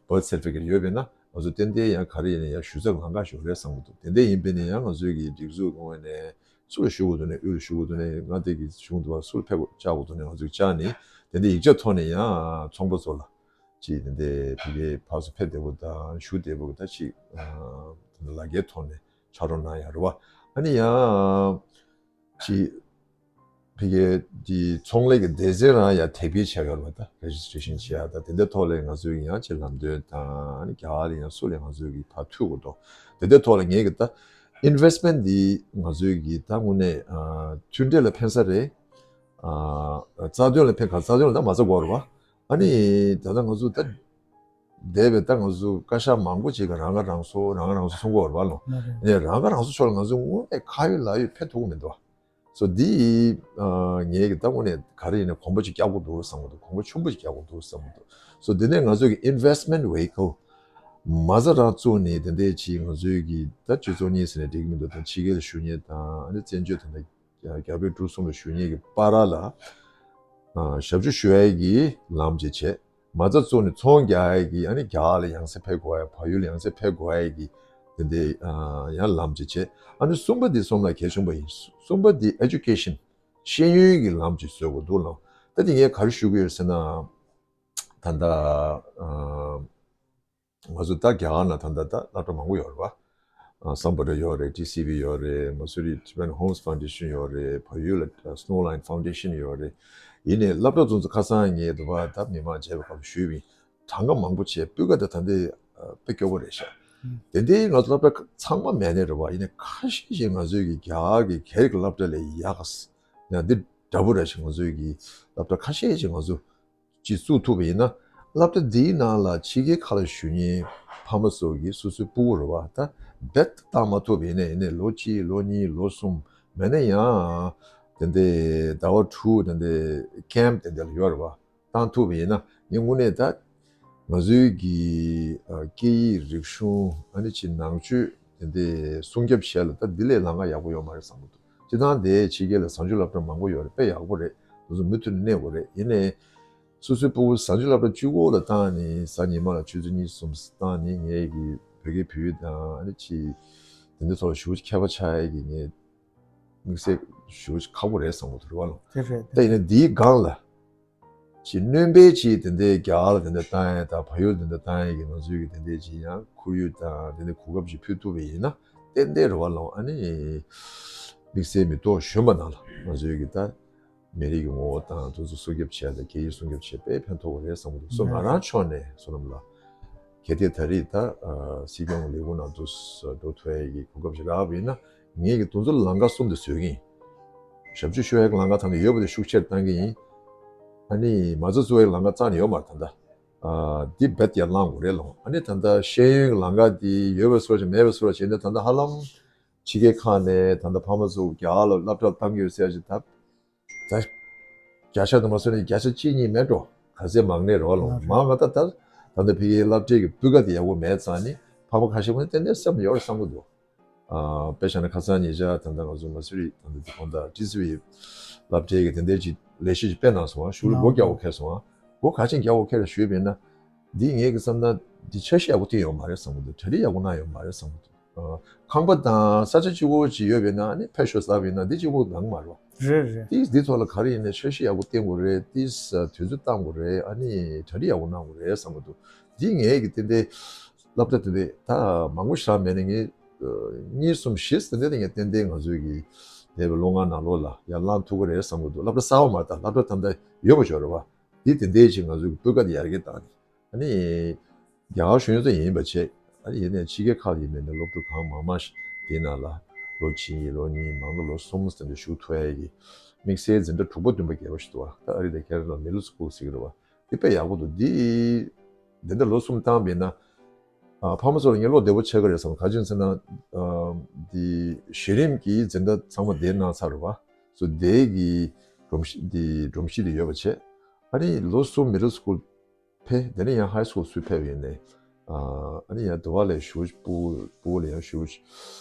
བར་ཐི་སེར་ཊི་ཕི་ཀེཊ་ཡོད་པས་ན་ང་ཚོ་ཏན་ཏན་ཡང་ག་རེ་ཡིན་ན་ཡང་ཞུ་ས་ལམ་ཁ་ཞིག་རེད་བསམ་གྱི་འདུག་དེ་འདྲ་ཡིན་པས་ན་ཡང་ང་ཚོའི་གི་སྒྲིག་འཛུགས་ངོས་ནས་སུ་ལ་ཞུ་དགོས་འདུག་ནས་དབུས་ལ་ཞུ་དགོས་འདུག་ནས་ང་དེ་གི་གཞུང་དུ་བ་སུ་ལ་ཕེབས་དགོས་བཅར་དགོས་འདུག་ནས་ང་ཚོས་བཅར་ནས་དེ་འདྲའི་ཡིག་ཆ་ཐོག་ནས་ཡང་ཚོང་པ་ཚོ་ལ་ཅིག་དེ་འདྲའི་ཕ་གིའི་ཕར་ཚུར་ཕེབས་བདེ་པོ་དང་ཞུ་བདེ་པོ་གི་ད་ཅིག་དེ་འདྲ་ལག་འཁྱེར་ཐོག་ནས་ཕྱག་རོགས་གནང་ཡ་རེད་བ། ཨ་ནི་ཡང་ཅིག་ཕ་གིའི་དེ་ཚོང་ལས་ཀྱི་སྡེ་ཚན་རང་ཡང་དེབ་སྐྱེལ་བྱས་ཡོད་རེད་བ། ད་རེ་ཇི་སི་ཊི་རེ་ཤན་བྱས་ཡ་ད་དེ་འདྲའི་ཐོག་ལ་ང་ཚོའི་ཡང་ཅིག་ལམ་སྟོན་དང་ཨ་ནི་རྒྱ་གར་ལ་ཡང་སུ་ལ་ང་ཚོའི་གི་ཕར་མཐུད་དགོས་འདུག་དེ་འདྲའི་ཐོག་ལ་ངས་གི་ད་ཨིན་ཝེ་སི་མེན་ཊི་འདི་ང་ཚོའི་གི་ད་དངོས་གནས་མཐུན་འབྲེལ་ལ་ཕན་ས་རེད། རྩ་དོན་ལ་ཕན་ག་རྩ་དོན་ལ་ད་མ་རྩ་དགོས་རེད་བ། ཨ་ནི་ད་ལྟ་ང་ཚོ་ད་ བསྡད་པའི་ད་ང་ཚོ་བཀའ་ཤག་མང་པོ་ཅིག་གི་རང་ཁ་རང་གསོ་རང་ཁ་རང་གསོ་གསུང་གི་ཡོད་རེད་པ་ལོ། ཨ་ནི་རང་ཁ་རང་གསོ་ཕྱོགས་ལ་ང་ཚོ་དངོས་གནས་ཁ་ཡོད་ལག་ཡོད་ཕེབས་ཐུབ་ཀྱི་མི་འདུག་པ། སོ་འདི་ཡིས་ཨ་ངས་ཀྱི་ད་དངོས་གནས་ག་རེ་ཡིན་ན་གོམ་པ་ཅིག་རྒྱག་དགོས་འདུག་བསམ་གྱི་འདུག་གོམ་པ་ཆེན་པོ་ཅིག་རྒྱག་དགོས་འདུག་བསམ་གྱི་འདུག་སོ་འདི་ནས་ང་ཚོས་ཀྱི་investment vehicle མ་རྩ་རང་བཙུགས་ནས་དེ་འདྲའི་ཅིག་ང་ཚོས་ཀྱི་ད་སྤྱི་ཚོགས་གཉིས་ཟེར་ནས་འགྲིག་གི་མི་འདུག་ད་ཕྱི་རྒྱལ་ལ་བཞུགས་མཁན་དང་ཨ་ནི་བཙན་བྱོལ་དང་ད་རྒྱ་བོད་འབྲུག་གསུམ་ལ་བཞུགས་མཁན་གྱི་བར་ལ་ཨ་ཞབས་ཞུ་ཞུ་ཡ་གི་ལམ་ཅིག་བྱས། མ་རྩ་བཙུགས་ནས་ཚོང་རྒྱག་ཡ་གི་ཨ་ནི་རྒྱ་གར་ལ་ཡང་སེ་ཕེབས་དགོས་ཡ་བལ་ཡུལ་ལ་ཡང་སེ་ཕེབས་དགོས་ཡ་གི་དེ་འདྲའི་ཨ་ཡང་ལམ་ཅིག་བྱས། ཨ་ནི་གསུམ་པ་འདི་གསུམ་ལ་གལ་ཆེན་པོ་ཡིན། གསུམ་པ་འདི་education ཤེས་ཡོན་གྱི་ལམ་ཅིག་བཟོ་དགོས་འདུག་ལོ། ད་དེ་ངས་ག་རེ་ཞུ་གི་ཡོད་ཟེར་ན། ད་ལྟ་ཨ་ང་ཚོ་ད་རྒྱ་གར་ནང་ད་ལྟ་ད་སློབ་གྲྭ་མང་པོ་ཡོད་རེད་པ། ཨ་སམ་བྷོ་ཊ་ཡོད་རེད། ཊི་སི་ཝི་ཡོད་རེད། མ་སུ་རི་Tibetan Homes Foundation ཡོད་རེད། བལ་ཡུལ་ལ་Snow Line Foundation ཡོད་རེད། ཡིན་ནའི་སློབ་གྲྭ་དེ་ཚོ་ཁ་སང་ངས་དུ་བ་ད་མི་མང་མཇལ་བའི་སྐབས་ཞུས་པ་ཡིན། གྲངས་ཀ་མང་པོ་བྱས་སྤུས་ཀ་དེ་ད་ལྟའི་དཔེ་སྐྱོ་པོ་རེད་ཤག་དེ་འདྲའི་ང་ཚོ་སློབ་གྲྭ་ཚང་མ་མེད་ནའི་རེད་པ། ཡིན་ནའི་ཁ་ཤས་ཤིག་ང་ཚོའི་གི་རྒྱ་གར་གྱི་སྒེར་གྱི་སློབ་གྲྭ་ལས་ཡག་ག་ཡང་འདི་འདྲ་པོ་རེད་ཤག་ང་ཚོའི་གི་སློབ་གྲྭ་ཁ་ཤས་ཤིག་ང་ཚོ་ཅིག་བཙུགས་ཐུབ་པ་ཡིན་ན། སློབ་གྲྭ་འདིའི་ནང་ལ་ཕྱི་རྒྱལ་ཁག་ལ་བཞུགས་མཁན་ཕ་མ་ཚོ་གིས་སོ་སོའི་སྤུ་གུ་རེད་པ། ད་རྦད་བཏང་མ་ཐུབ་པ་ཡིན་ན་ཡིན་ནའི་ལོ་གཅིག་ལོ་གཉིས་ལོ་གསུམ་མེད་ན་ཡང་དེ་འདྲའི་ཟླ་བ་དྲུག་དེ་འདྲའི་ཀེམ་དེ་འདྲ་ལ་ཡོད་རེད་པ། བཏང་ཐུབ་པ་ཡིན་ན་ངས་དངོས་གནས་ད་ང་ཚོའི་གི་ཨ་སྐད་ཡིག་རིག་གཞུང་ཨ་ནི་ཅིག་ནང་ཆོས་དེ་འདྲའི་སྲུང་སྐྱོབ་བྱེད་ཡ་ལ་ད་འདི་ལས་ལམ་ཁ་ཡག་པོ་ཡོད་མ་རེད་བསམ་གྱི་འདུག་སྤྱིར་བཏང་དེ་ཕྱི་རྒྱལ་ལ་བཟང་སྤྱོད་སློབ་གྲྭ་མང་པོ་ཡོད་རེད། དཔེ་ཡག་པོ་རེད། དེ་ཚོ་མུ་མཐུད་ནས་གནས་དགོས་རེད། ཡིན་ནའི་སོ་སོའི་སྤུ་གུ་བཟང་སྤྱོད་སློབ་གྲྭ་གཅིག་པོ་ལ་བཏང་ནས་གཟའ་ཉི་མ་ལ་ཆུ་ཚོད་གཉིས་གསུམ་བཏང་ནས་ངས་ཀྱི་བོད་སྐད་བོད་ཡིག་དང་ཨ་ནི་ཅིག་དེ་འདྲ་ཐོག་ལ་ཞེ་པོ་ཅིག་མཁས་པ་ཆགས་ཡ་གི་ངས་དམིགས་བསལ་ཞེ་པོ་ཅིག་ཁག་པོ་རེད་བསམ་གྱི་འདུག་རེད་པ་ལོ། དེ་རེད། ད་ཡིན་ན་འདིའི་སྒང་ལ་ཅིག་སྣོན་པ་ཅིག་དེ་འདྲའི་རྒྱ་གར་ལ་དེ་འདྲ་བཏང་ཡ་དང་བལ་ཡུལ་དེ་འདྲ་བཏང་ཡ་གི་ང་ཚོའི་གི་དེ་འདྲའི་ཅིག་ཡང་ཁོར་ཡུག་དང་དེ་འདྲའི་གོ་སྐབས་ཅིག་ཕུལ་ཐུབ་པ་ཡིན་ན་ཏན་ཏན་རེད་པ་ལོ། ཨ་ནི་དམིགས་བསལ་མི་ཐོག་གཞོན་པ་ནང་ལ་ང་ཚོའི་གི་ད་མི་རིགས་ཀྱི་ངོ་བོ་དང་དེ་ཚོ་སྲུང་སྐྱོབ་བྱས་དང་སྐད་ཡིག་སྲུང་སྐྱོབ་བྱས་དཔེ་ཕན་ཐོགས་པ་རེད་བསམ་གྱི་འདུག་སོ་ང་རང་ཕྱོགས་ནས་བསོད་ནམས་ལགས། གལ་ཏེ་ད་རེས་ད་ཨ་སྲིད་སྐྱོང་ལས་ཁུངས་ནང་དུ་འགྲོ་ཐུབ་ཡ་གི་གོ་སྐབས་ཤིག་རག་པ་ཡིན་ན་ངས་ཀྱི་དེ་ཚོ་ལམ་ཁ་གསུམ་དེ་བཟོ་གི་ཡིན། ཞབས་ཞུ་ཞུ་ཡ་གི་ལམ་ཁ་ད་ནི་ཡོད་པ་དེ་ཤུགས་ཆེར་གཏང་གི་ཡིན། ཨ་ནི་མ་རྩ་བཙུགས་ཡ་གི་ལམ་ཁ་རྩ་ནས་ཡོད་མ་རེད་ད་ལྟ། ཨ་འདི་རྦད་ཡར་བླང་དགོས་རེད་ལོ། ཨ་ནི་ད་ལྟ་ཤེས་ཡོན་གྱི་ལམ་ཁ་འདི་ཡོད་པའི་བཟོ་ཞིག་མེད་པའི་བཟོ་ཞིག་ནས་ད་ལྟ་ཧ་ལམ་ཕྱི་རྒྱལ་ཁག་ནས་ད་ལྟ་ཕ་མ་ཚོ་རྒྱ་གར་ལ་སློབ་གྲྭར་བཏང་གི་ཡོད་ཟེར་ཡ་ཞིག་ད། ད་བརྒྱ་ཆ་དུ་མ་སོང་ནས་བརྒྱ་ཆ་གཅིག་གཉིས་མེད་འགྲོ། ག་ཚད་མང་ནས་རོགས་ལོ། མང་ང་ད་ལྟ་ད་ལྟ་ཕ་གིའི་སློབ་གྲྭའི་གི་སྤུས་ཀ་དེ་ཡག་པོ་མེད་ཙང་ནི་ཕ་མ་ཁ་ཤས་ཀུན་ཏན་ཏན་སེམས་ཡོད་རེད་བསམ་གི་འདུག་ཨ་དཔེ་བཞག་ན་ཁ་སང་ཉེ་ཆར་ད་ལྟ་ང་ཚོ་མ་སུ་རི་ད་ལྟ་དེ་གོང་ད་ཊི་སི་ཝི་སློབ་གྲྭའི་གི་དེ་འདྲའི་ཅིག་ལས་གཞི་ཅིག་སྤེལ་གནང་སོང་ང་། ཞུ་ལུ་སྒོ་རྒྱག་དགོས་ཁེལ་སོང་ང་། སྒོ་ག་ཅིག་རྒྱག་དགོས་ཁེལ་ལ་ཞུས་པ་ཡིན་ན། འདི་ངས་གི་བསམ་ན་འདི་འཆར་གཞི་ཡག་པོ་བཏིང་ཡོད་མ་རེད་བསམ་གི་འདུག་གྲ་སྒྲིག་ཡག་པོ་གནང་ཡོད་མ་རེད་བསམ་གི་འདུག་ཨ་ཁང་པ་དང་ས་ཆ་གཅིག་པོ་ཅིག་ཡོད་པས་ན་ཨ་ནི་ཕེབས་ཤོག་ཟེར་བས་ན་འདི་གཅིག་པོ་འདང་མ་རེད་བ། རེད་རེད། འདི་འདི་ཐོག་ལ་ག་རེ་ཡིན་ནའི་འཆར་གཞི་ཡག་པོ་བཏིང་དགོས་རེད། འདི་ས་དུས་ཚོད་བཏང་དགོས་རེད། ཨ་ནི་གྲ་སྒྲིག་ཡག་པོ་གནང་དགོས་རེད་བསམ་གི་འདུག་འདི་ངས་གི་ཏན་ཏན་སློབ་གྲྭ་དེ་འདྲ་ད་མང་པོ་ཞིག་མེད་ནའི་ངས་ཨ་གཉིས་གསུམ་བཞི་དེ་འདྲ་དེ་ངས་ཏན་ཏན་ང་ཚོའི་གི་འདས་པའི་ལོ་ལྔ་ནང་ལོགས་ལ་ཡར་བླངས་ཐུབ་ཀྱི་རེད་བསམ་གི་འདུག་སློབ་གྲྭ་གསར་པ་མ་རེད་ད། སློབ་གྲྭ་ད་ལྟ་ཡོད་པ་ཞིག་རེད་བ། འདི་དེ་འདྲའི་ཅིག་ང་ཚོའི་གི་སྤུས་ཀ་དེ་ཡར་རྒྱས་བཏང་ནས། ཨ་ནི་རྒྱ་གར་གཞོན་ནུ་ཚོ་ཡིན་པ་བྱས། ཨ་ནི་ཡིན་ནའི་ཕྱི་རྒྱལ་ཁག་ཡིན་པའི་ནས་སློབ་ཕྲུག་གང་མང་མང་ཞིག་དེའི་ནང་ལ་ལོ་གཅིག་ལོ་གཉིས་མང་ན་ལོ་གསུམ་ཙམ་དུ་ཞུགས་ཐུབ་ཡ་གི་དམིགས་བསལ་འཛིན་གྲྭ་དྲུག་པ་བདུན་པ་བརྒྱད་པ་ཞིག་འདུག་བ། ད་ཨ་རི་དང་ཁེ་ན་ཌ་ལ་མི་ཌལ་སི་ཀུལ་ཟེར་གི་རེད་བ། འདི་དཔེ་ཡག་པོ་འདུག་འདི་འདི་འདྲ་ལོ་གསུམ་བཏང་བས་ན་ཨ་ཕ་མ་ཚོ་ལ་ངས་བློ་བདེ་པོ་ཆགས་ཀྱི་རེད་བསམ། ག་ཅི་ཡིན་ཟེར་ན་ཨ་འདི་གཞི་རིམ་གྱི་འཛིན་གྲྭ་ཚང་མ་དེའི་ནང་ཚར་བ། སོ་དེའི་གི་སྒྲོམ་གཞི་འདི་སྒྲོམ་གཞི་དེ་ཡོད་པ་བྱས། ཨ་ནི་ལོ་གསུམ་མི་ཌལ་སི་ཀུལ་ཕེབས། དེ་ནས་ཡང་ཧའི་སི་ཀུལ་སུས་ཕེབས་ཡིན་ནའི། ཨ་ནི་ཡང་དུ་བ་ལས་ཞུ་སྤུ་སྤུ་ལ་ཡང་ཞུ་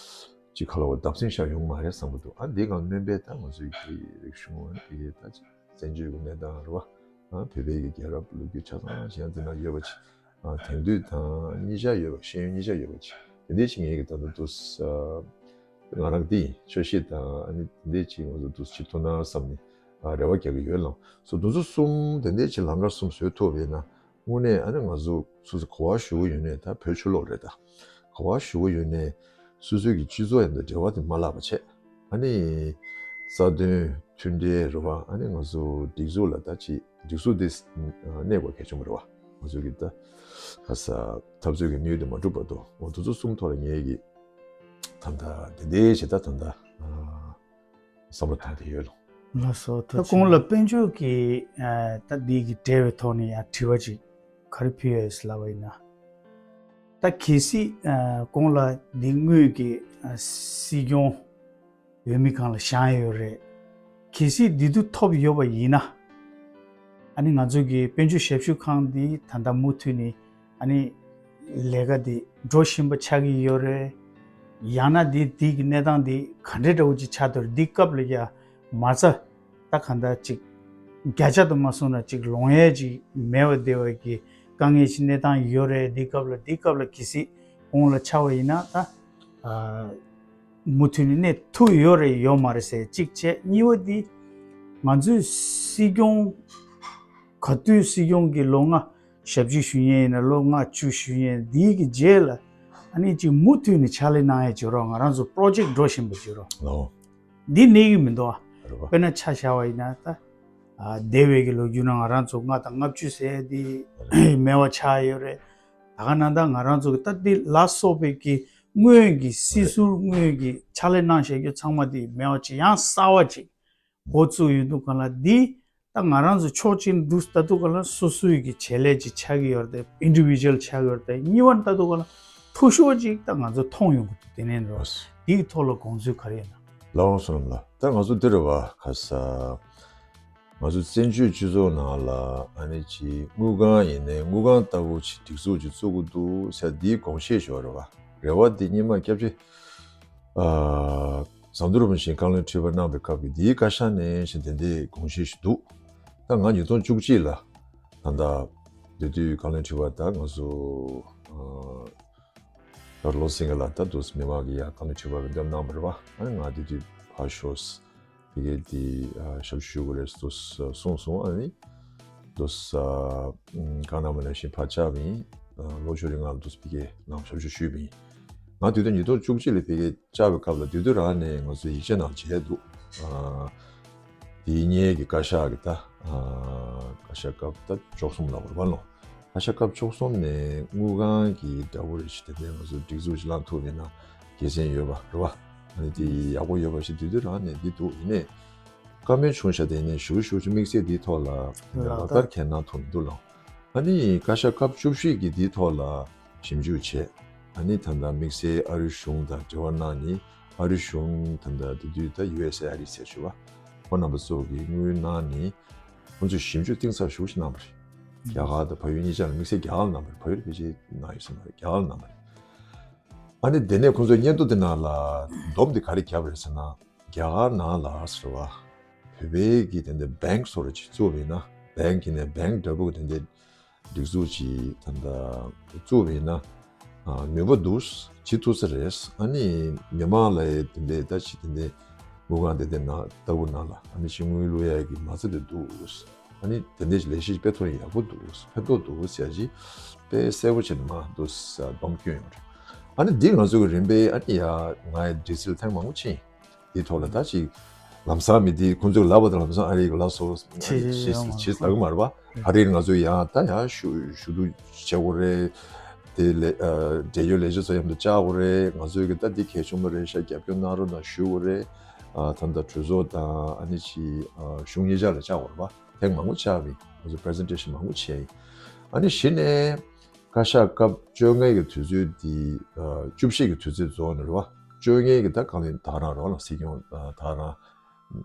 ཅིག་ཁ་ལོ་བ་བརྡབ་གསིག་ཤར་ཡོང་མ་རེད་བསམ་གི་འདུག་ཨ་འདི་གང་སྣོན་པས་ད་ང་ཚོའི་གི་རིག་གཞུང་ཨ་ནི་ད་ཅིག་བཙན་བྱོལ་གི་གནས་སྟངས་རེད་བ། ཨ་བོད་པའི་གི་རྒྱལ་རབས་ལོ་རྒྱུས་ཆ་ཚང་ཞིག་ཡང་འདི་ན་ཡོད་པ་ཅིག་ཨ་དེང་དུས་དང་གཉིས་ཆ་ཡོད་པ། ཤེས་ཡོན་གཉིས་ཆ་ཡོད་པ་ཅིག་དེ་འདྲའི་ཅིག་ངས་གི་ད་ལྟ་འདུག་ས་ང་རང་འདི་ཡིན་འཆར་གཞི་དང་ཨ་ནི་དེ་འདྲའི་ཅིག་ང་ཚོ་འདུག་ཅིག་ཐུབ་ན་བསམ་ནས་ཨ་རེ་བ་རྒྱག་གི་ཡོད་ལགས། སོ་འདུག་ཚོ་གསུམ་དེ་འདྲའི་ཅིག་ལམ་ཁ་གསུམ་བཟོས་ཐུབ་པ་ཡིན་ན། དངོས་གནས་ཨ་ནི་ང་ཚོ་སོ་སོ་ག་པར་བཞུགས་ཀྱི་ཡོད་ནའི་ད་བོད་ཕྱི་ལོགས་རེད་ད། ག་པར་བཞུགས་ཀྱི་ཡོད་ནའི་སོ་སོའི་གི་སྤྱི་ཚོགས་ཡང་དང་འབྲེལ་བ་དེ་མ་བརླག་པ་བྱས། ཨ་ནི་རྩ་དོན་མཐུན་འབྲེལ་རེད་བ། ཨ་ནི་ང་ཚོ་སྒྲིག་འཛུགས་ལ་ད་ཅི་སྒྲིག་འཛུགས་དེ་གནས་དགོས་གལ་ཆེན་པོ་རེད་བ། ང་ཚོ་གི་ད་ག་ས་འཐབ་རྩོད་ཀྱི་དམིགས་ཡུལ་དེ་མ་འགྲུབ་བར་དུ་འོ་དེ་ཚོ་གསུམ་ཐོག་ལ་ངས་ཀྱི་ད་ལྟ་དེ་འདྲའི་བྱེད་ད་ད་ལྟ་བསམ་བློ་བཏང་བསྡད་ཡོད་ལགས། ལགས་སོ། ད་ཐུགས་རྗེ་གོང་ལ་ཆེ། དཔལ་འབྱོར་གྱི་ཨ་ད་འདི་གི་འབྲེལ་བའི་ཐོག་ནས་ཡང་དྲི་བ་ཅིག་ག་རེ་ཕུལ་ཡོད་ཟེར་ལབ་པ་ཡིན་ན། ད་གལ་སྲིད་ཨ་གོང་ལ་འདི་དངུལ་གྱི་ཨ་སྲིད་སྐྱོང་འོས་མི་སྒང་ལ་བཞེངས་ཡོད་རེད། གལ་སྲིད་འདི་དུ་ཐོབ་ཡོད་པ་ཡིན་ན། ཨ་ནི་ང་ཚོ་གི་དཔལ་འབྱོར་ཞབས་ཞུ་ཁང་འདི་ད་ལྟ་མུ་མཐུད་ནས་ཨ་ནི་ལས་ཀ་འདི་འགྲོ་བཞིན་པ་ཆགས་ཀྱི་ཡོད་རེད། ཡང་ན་འདི་འདི་གི་གནས་སྟངས་འདི་ག་འདྲའི་འདྲ་བོ་ཅིག་ཆགས་འདུག་འདི་སྐབས་ལ་ཡ་མ་རྩ་ད་ག་འདྲ་ཅིག་བརྒྱ་ཆ་དུ་མ་སོང་ན་ཅིག་ལོང་ཡས་ཅིག་མེད་པ་བསྡད་པ་གི་དཀའ་ངལ་ཞིག་གནས་སྟངས་ཡོད་རེད། འདི་སྐབས་ལ་འདི་སྐབས་ལ་གལ་སྲིད་གོང་ལ་ཆགས་པ་ཡིན་ན་ད་ཨ་མུ་མཐུད་ནས་གནས་ཐུབ་ཡོད་རེད་ཡོད་མ་རེད་ཟེར་གཅིག་བྱས། གཉིས་པ་འདི་ང་ཚོའི་སྲིད་སྐྱོང་ག་དུས་སྲིད་སྐྱོང་གི་ལོ་ལྔ་ཞབས་ཕྱི་ཞུ་མཁན་ཡིན་ན་ལོ་ལྔ་བཅུ་ཞུ་མཁན་འདིའི་གི་རྗེས་ལ་ཨ་ནི་ཅིག་མུ་མཐུད་ནས་ཕྱག་ལས་གནང་ཡས་བྱེད་རོགས། ང་རང་ཚོ་པྲོ་ཇེག་འགྲོ་བཞིན་པ་བྱེད་རོགས། ལོ། འདི་གནས་ཀྱི་མི་འདུག་ཨ། རེད་པ། དཔེར་ན་ཆ་བཞག་པ་ཡིན་ན་ད་ཨ་འདས་པའི་གི་ལོ་རྒྱུས་ནང་ང་རང་ཚོ་ལྔ་དང་ལྔ་བཅུ་ཟེར་ཡས་འདི་མེད་པ་ཆགས་ཡོད་རེད། ད་ག་ནང་ད་ང་རང་ཚོ་གི་ད་འདི་ལ་སོགས་པའི་གི་དངོས་ཀྱི་སྲིད་ཟུར་དངོས་ཀྱི་ཕྱག་ལས་གནང་བཞག་རྒྱུ་ཚང་མ་འདི་མེད་པ་ཅིག་ཡང་གསར་པ་ཅིག་འགོ་བཙུགས་ཡོད་འདུག་ག་ལ། འདི་ད་ང་རང་ཚོ་ཕྱོགས་གཅིག་འདུག་ལྟ་དུས་ག་ལ་སོ་སོའི་གི་བྱེད་ལས་ཅིག་ཆགས་ཀྱི་ཡོད་རེད་དེ། ཨིན་ཌི་བི་ཇུ་ཨལ་ཆགས་ཀྱི་ཡོད་རེད་དེ། གཉིས་པ་ལྟ་དུས་ག་ལ་འཐུས་ཤོར་ཅིག་ད་ང་ཚོ་མཐོང་ཡོང་གི་འདུག་དེ་ནས་འགྲོ། ལགས། འདིའི་ཐོག་ལ་དགོངས་ཚུལ་ག་རེ་ཡོད་ན། ལགས་སོ་ལགས། ད་ང་ཚོ་འདི་རེད་བ། ཁ་ས་ང་ཚོ་བཙན་བྱོལ་སྤྱི་ཚོགས་ནང་ལ་ཨ་ནི་ཅིག་དངུལ་ཁང་ཡིན་ནའི་དངུལ་ཁང་ལྟ་བུ་ཅིག་སྒྲིག་འཛུགས་ཅིག་བཙུགས་ཀྱི་འདུག་ཟེར་འདིའི་དགོངས་བཞེས་ཞུ་བ་རེད་བ། རེ་བ་འདི་སྔོན་མ་སྐྱབས་རྗེ་ཨ་ཟམ་གདོང་རིན་པོ་ཆེས་བཀའ་བློན་ཁྲི་པ་གནང་བའི་སྐབས་ཀྱི་འདིའི་བཀའ་ཤག་ནས་བཞིན་དེ་འདྲའི་དགོངས་བཞེས་ཞུ་འདུག་ད་ང་ཉིས་སྟོང་བཅུ་གཅིག་ལ་ད་ལྟ་དེ་དུས་བཀའ་བློན་ཁྲི་པ་ད་ང་ཚོ་ཨ་ད་བློ་སེང་གི་ལ་ད་དུ་མི་མང་གི་ཡ་བཀའ་བློན་ཁྲི་པ་གི་འདེམས་གནང་བ་རེད་བ། ཨ་ནི་ང་དེ་དུས་ཕར་ཤོག་དེ་གའི་དེ་ཨ་ཞབས་ཞུ་དགོས་རེད་དུ་གསུངས་སོང་། ཨ་ནི་དུ་ཨ་གང་ན་མ་ན་བཞིན་ཕར་བཅར་བ་ཡིན། ཨ་ལོ་ཆུང་རིང་ང་དུ་ཕ་གིར་ནང་ཞབས་ཞུ་ཞུས་པ་ཡིན། ང་དེ་དུས་ཉིས་སྟོང་བཅུ་གཅིག་ལ་ཕ་གིར་བཅར་བའི་སྐབས་ལ་དེ་དུས་རང་ནས་ང་ཚོ་ཡིག་ཆ་ནང་བྱས་འདུག་ཨ་དེའི་སྔོན་གྱི་བཀའ་ཤག་གི་ད་ཨ་བཀའ་ཤག་སྐབས་ད་བཅུ་གསུམ་ལ་བར་བ་ལོ། བཀའ་ཤག་སྐབས་བཅུ་གསུམ་ནས་དངུལ་ཁང་གི་འདྲ་པོ་རེ་ཞིག་དེ་འདྲའི་ང་ཚོ་སྒྲིག་འཛུགས་ཤིག་བླངས་ཐུབ་ཡོད་ན་དགེ་མཚན་ཡོད་པ་རེད་བ། ཨ་ནི་དེ་ཡག་པོ་ཡོད་པ་ཞིག་དེ་དུས་རང་ནས་འདི་འདུག་ཡིན་ནའི་བཀའ་མོལ་བྱུང་བཞག་དེ་ནས་ཞུ་ཞུ་ཞུ་དམིགས་བསལ་འདིའི་ཐོག་ལ་ལག་ལག་བསྟར་བསྟར་གང་གནང་ཐུབ་མི་འདུག་ལགས། ཨ་ནི་བཀའ་ཤག་སྐབས་བཅུ་བཞི་གི་འདིའི་ཐོག་ལ་ཞིབ་འཇུག་བྱས། ཨ་ནི་ད་ལྟ་དམིགས་བསལ་ཨ་རི་གཞུང་དང་འབྲེལ་བ་གནང་ནི་ཨ་རི་གཞུང་ད་ལྟ་དེ་དུས་ད་ཡུ་ཨེས་ཨེ་ཨ་རི་ཟེར་ཞུ་བ་ཁོ་རྣམ་པ་ཚོ་གི་དངུལ་གནང་ནི་ཁོང་ཚོས་ཞིབ་འཇུག་གཏིང་ཟབ་ཞེ་པོ་ཞིག་གནང་བ་རེད། རྒྱ་གར་དང་བལ་ཡུལ་གཉིས་ཆར་ལ་དམིགས་བསལ་རྒྱ་གར་ལ་གནང་བ་རེད། བལ་ཡུལ་ཕལ་ཆེར་གནང་ཡོད་ས་མ་རེད། རྒྱ་གར་ལ་གནང་བ་རེད། ཨ་ནི་དེ་ནས་ཁོང་ཚོས་སྙན་ཐོ་དེ་ནང་ལ་སྡོམ་དེ་ག་རེ་བརྒྱབ་རེད་ཟེར་ན། རྒྱ་གར་ནང་ལ་ཟེར་བ། བོད་པའི་གི་དེ་འདྲ་བེང་སོ་ར་ཅིག་བཙུགས་པ་ཡིན་ན། བེང་གི་ནས་བེང་འདྲ་པོ་གི་དེ་འདྲ་སྒྲིག་འཛུགས་ཅིག་ད་ལྟ་བཙུགས་པ་ཡིན་ན། ཨ་ནུས་པ་འདུག་བྱེད་ཐུབ་ས་རེད། ཨ་ནི་མི་མང་ལ་དེ་འདྲའི་ད་ཅིག་དེ་འདྲའི་དངུལ་ཁང་དེ་འདྲའི་ནང་ལྟ་བུ་ནང་ལ་ཨ་ནི་ཅིག་དངུལ་བླུག་ཡ་གི་མ་རྩ་དེ་འདུག་ཨ་ནི་དེ་འདྲའི་ལས་གཞི་སྤེལ་ཐུབ་ཡ་ཡག་པོ་འདུག་ཕན་ཐོགས་འདུག་ཟེར་ཡ་ཅིག་དཔེ་གསལ་པོ་བྱས་ནས་མ་འདུག་སྡོམ་བསྐྱོན་ཡོང་རེད། ཨ་ནི་འདི་ང་ཚོ་གི་རིམ་པས་ཨ་ནི་ཡ་ང་ཡི་འདྲི་ཚིལ་ཐེངས་མང་པོ་ཕྱིན། དེའི་ཐོག་ལ་ད་ཅིག་ལམ་སང་མི་དེ་ཁོང་ཚོས་ལབ་པ་དང་ལམ་སང་ཨ་རིའི་ལ་སོ་ཆེ་ཆེ་ཆེ་ཆེ་ལབ་གི་མ་རེད་པ། ཨ་རིར་ང་ཚོས་ཡང་ད་ཡང་ཞུ་ཞུ་གཏུག་བྱེད་དགོས་རེད། དེ་ལས་འབྲེལ་ཡོད་ལས་བྱེད་ཚོ་མཉམ་དུ་བཅར་དགོས་རེད། ང་ཚོས་གི་ད་འདི་གལ་ཆེན་པོ་རེད་ཤག་རྒྱབ་སྐྱོར་གནང་རོགས་གནང་ཞུ་དགོས་རེད། ཨ་ད་ལྟ་གྲོས་ཚོགས་དང་ཨ་ནི་ཅིག་གཞུང་གཉིས་ཆར་ལ་བཅར་དགོས་རེད་པ། ཐེངས་མང་པོ་བཅར་བ་ཡིན། ང་ཚོ་པི་རི་སེན་ཊེ་ཤན་མང་པོ་བྱས་ཡིན། ཨ་ནི་གཞི་ནས། བཀའ་ཤག་སྐབས་བཅོ་ལྔའི་གི་དུས་ཚོད་འདི་ཨ་བཅུ་བཞི་གི་དུས་ཚོད་རྫོགས་ནས་རེད་བ། བཅོ་ལྔའི་གི་ད་བཀའ་བློན་ད་རང་རེད་བ་ལ། སྲིད་སྐྱོང་ཨ་ད་རང་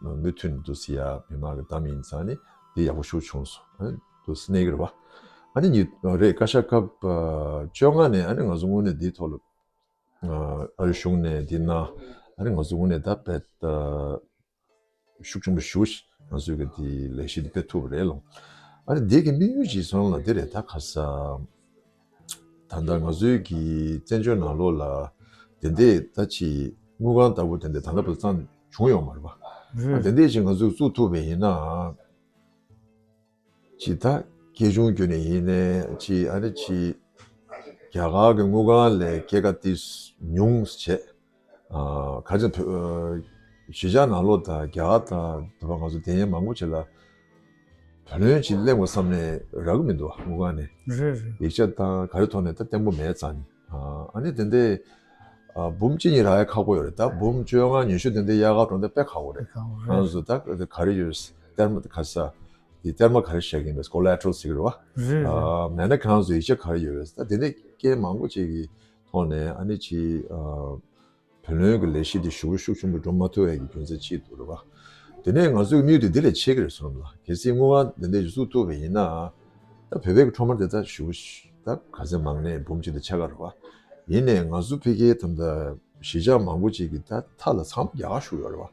མུ་མཐུད་ནས་འདུག་སེ་ཡ་མི་མང་གི་གཏམ་ཡིན་ཙང་ནི་འདི་ཡག་པོ་ཞེ་པོ་བྱུང་སོང་། ཨ་ནི་འདུག་སེ་གནས་ཀྱི་རེད་བ། ཨ་ནི་ཉི་རེད་བཀའ་ཤག་སྐབས་ཨ་བཅོ་ལྔ་ནས་ཨ་ནི་ང་ཚོ་དངོས་གནས་འདིའི་ཐོག་ལ་ཨ་ཨ་རི་གཞུང་ནས་འདི་གནང་། ཨ་ནི་ང་ཚོ་དངོས་གནས་ད་དཔེ་ཨ་ཤུགས་ཆེན་པོ་ཞེ་པོ་ཞིག་ང་ཚོས་གི་དེ་ལས་གཞི་འདི་སྤེལ་ཐུབ་པ་རེད་ལོ། ཨ་ནི་འདི་གི་དམིགས་ཡུལ་ཅིག་སོང་ལ་འདི་རེད། ད་ཁ་ས་ད་ལྟ་ང་ཚོའི་གི་བཙན་བྱོལ་ནང་ལོགས་ལ་དེ་འདྲས་ད་ཅིག་དངུལ་ཁང་ལྟ་བུ་དེ་འདྲས་ད་ལྟ་བར་ཙམ་བྱུང་ཡོད་མ་རེད་པ། རེད། དེ་འདྲས་ཅིག་ང་ཚོས་བཙུགས་ཐུབ་པ་ཡིན་ན། ཅིག་ད་སྐྱེ་ཆུང་བརྒྱུད་ནས་ཡིན་ནའི་ཅིག་ཨ་ནི་ཅིག་རྒྱ་གར་གྱི་དངུལ་ཁང་ལས་སྐྱེད་ཀ་ཏིས་ཉུང་བྱས། ཨ་ག་ཚོད་བོད་ཨ་གཞིས་ཆགས་ནང་ལོགས་དང་རྒྱ་གར་དང་དེ་བ་ང་ཚོ་དེ་ཡན་མང་པོ་ཅིག་ལ་བུ་ལོན་ཅིག་གླེང་དགོས་བསམ་ནས་རག་གི་མི་འདུག་དངུལ་ཁང་ནས། རེད་རེད། ཡིག་ཆ་དང་ག་རེ་ཐོག་ནས་ད་བརྟན་པོ་མེད་ཙང་ནི། ཨ་ནི་དེ་འདྲས་ཨ་འབུམ་གཅིག་གཉིས་རག་ཡ་ཁག་པོ་ཡོད་རེད། ད་འབུམ་བཅོ་ལྔ་ཉི་ཤུ་དེ་འདྲས་གཡར་ག་འགྲོ་ན་དཔེ་ཁག་པོ་རེད། ཁག་པོ་རེད། ང་ཚོ་ད་ག་རེ་ཡོད་གཏེར་མ་ག་ས་དེ་གཏེར་མ་ག་རེ་བཞག་གི་ཡིན་པས་ཀོ་ལེ་ཊ་རལ་ཟེར་གི་རེད་བ། རེད་རེད། ཨ་མེད་ན་ཁོང་ཚོ་ཡིག་ཆ་ག་རེ་ཡོད་པས་ད་དེ་འདྲས་ རྐྱེན་མང་པོ་ཅིག་གི་ཐོག་ནས་ཨ་ནི་ཅིག་ཨ། བུ་ལོན་གྱི་ལས་གཞི་དེ་ཞེ་པོ་ཤུགས་ཆེན་པོ་འགྲོ་མ་ཐུབ་ཡས་ཀྱི་རྒྱུ་མཚན་གཅིག་འདུག་རེད་བ། དེ་ནས་ང་ཚོའི་དམིགས་ཡུལ་དེ་འདི་ལས་ཆེ་གི་རེད་བསམ་ལ། གལ་སྲིད་དངུལ་ཁང་དེ་འདྲ་ཞིག་བཙུགས་ཐུབ་པ་ཡིན་ན། ད་བོད་པའི་ཁྲོམ་ར་དེ་ད་ཞེ་པོ་ད་ག་ཚད་མང་ནས་འབུམ་གཅིག་དང་ཕྱེད་ཀ་རེད་བ། ཡིན་ནའི་ང་ཚོ་ཕ་གིའི་ད་ལྟ་གཞིས་ཆགས་མང་པོ་ཅིག་གི་ད་མཐའ་ལ་ཚང་མ་རྒྱ་གར་བཞུགས་ཡོད་རེད་བ།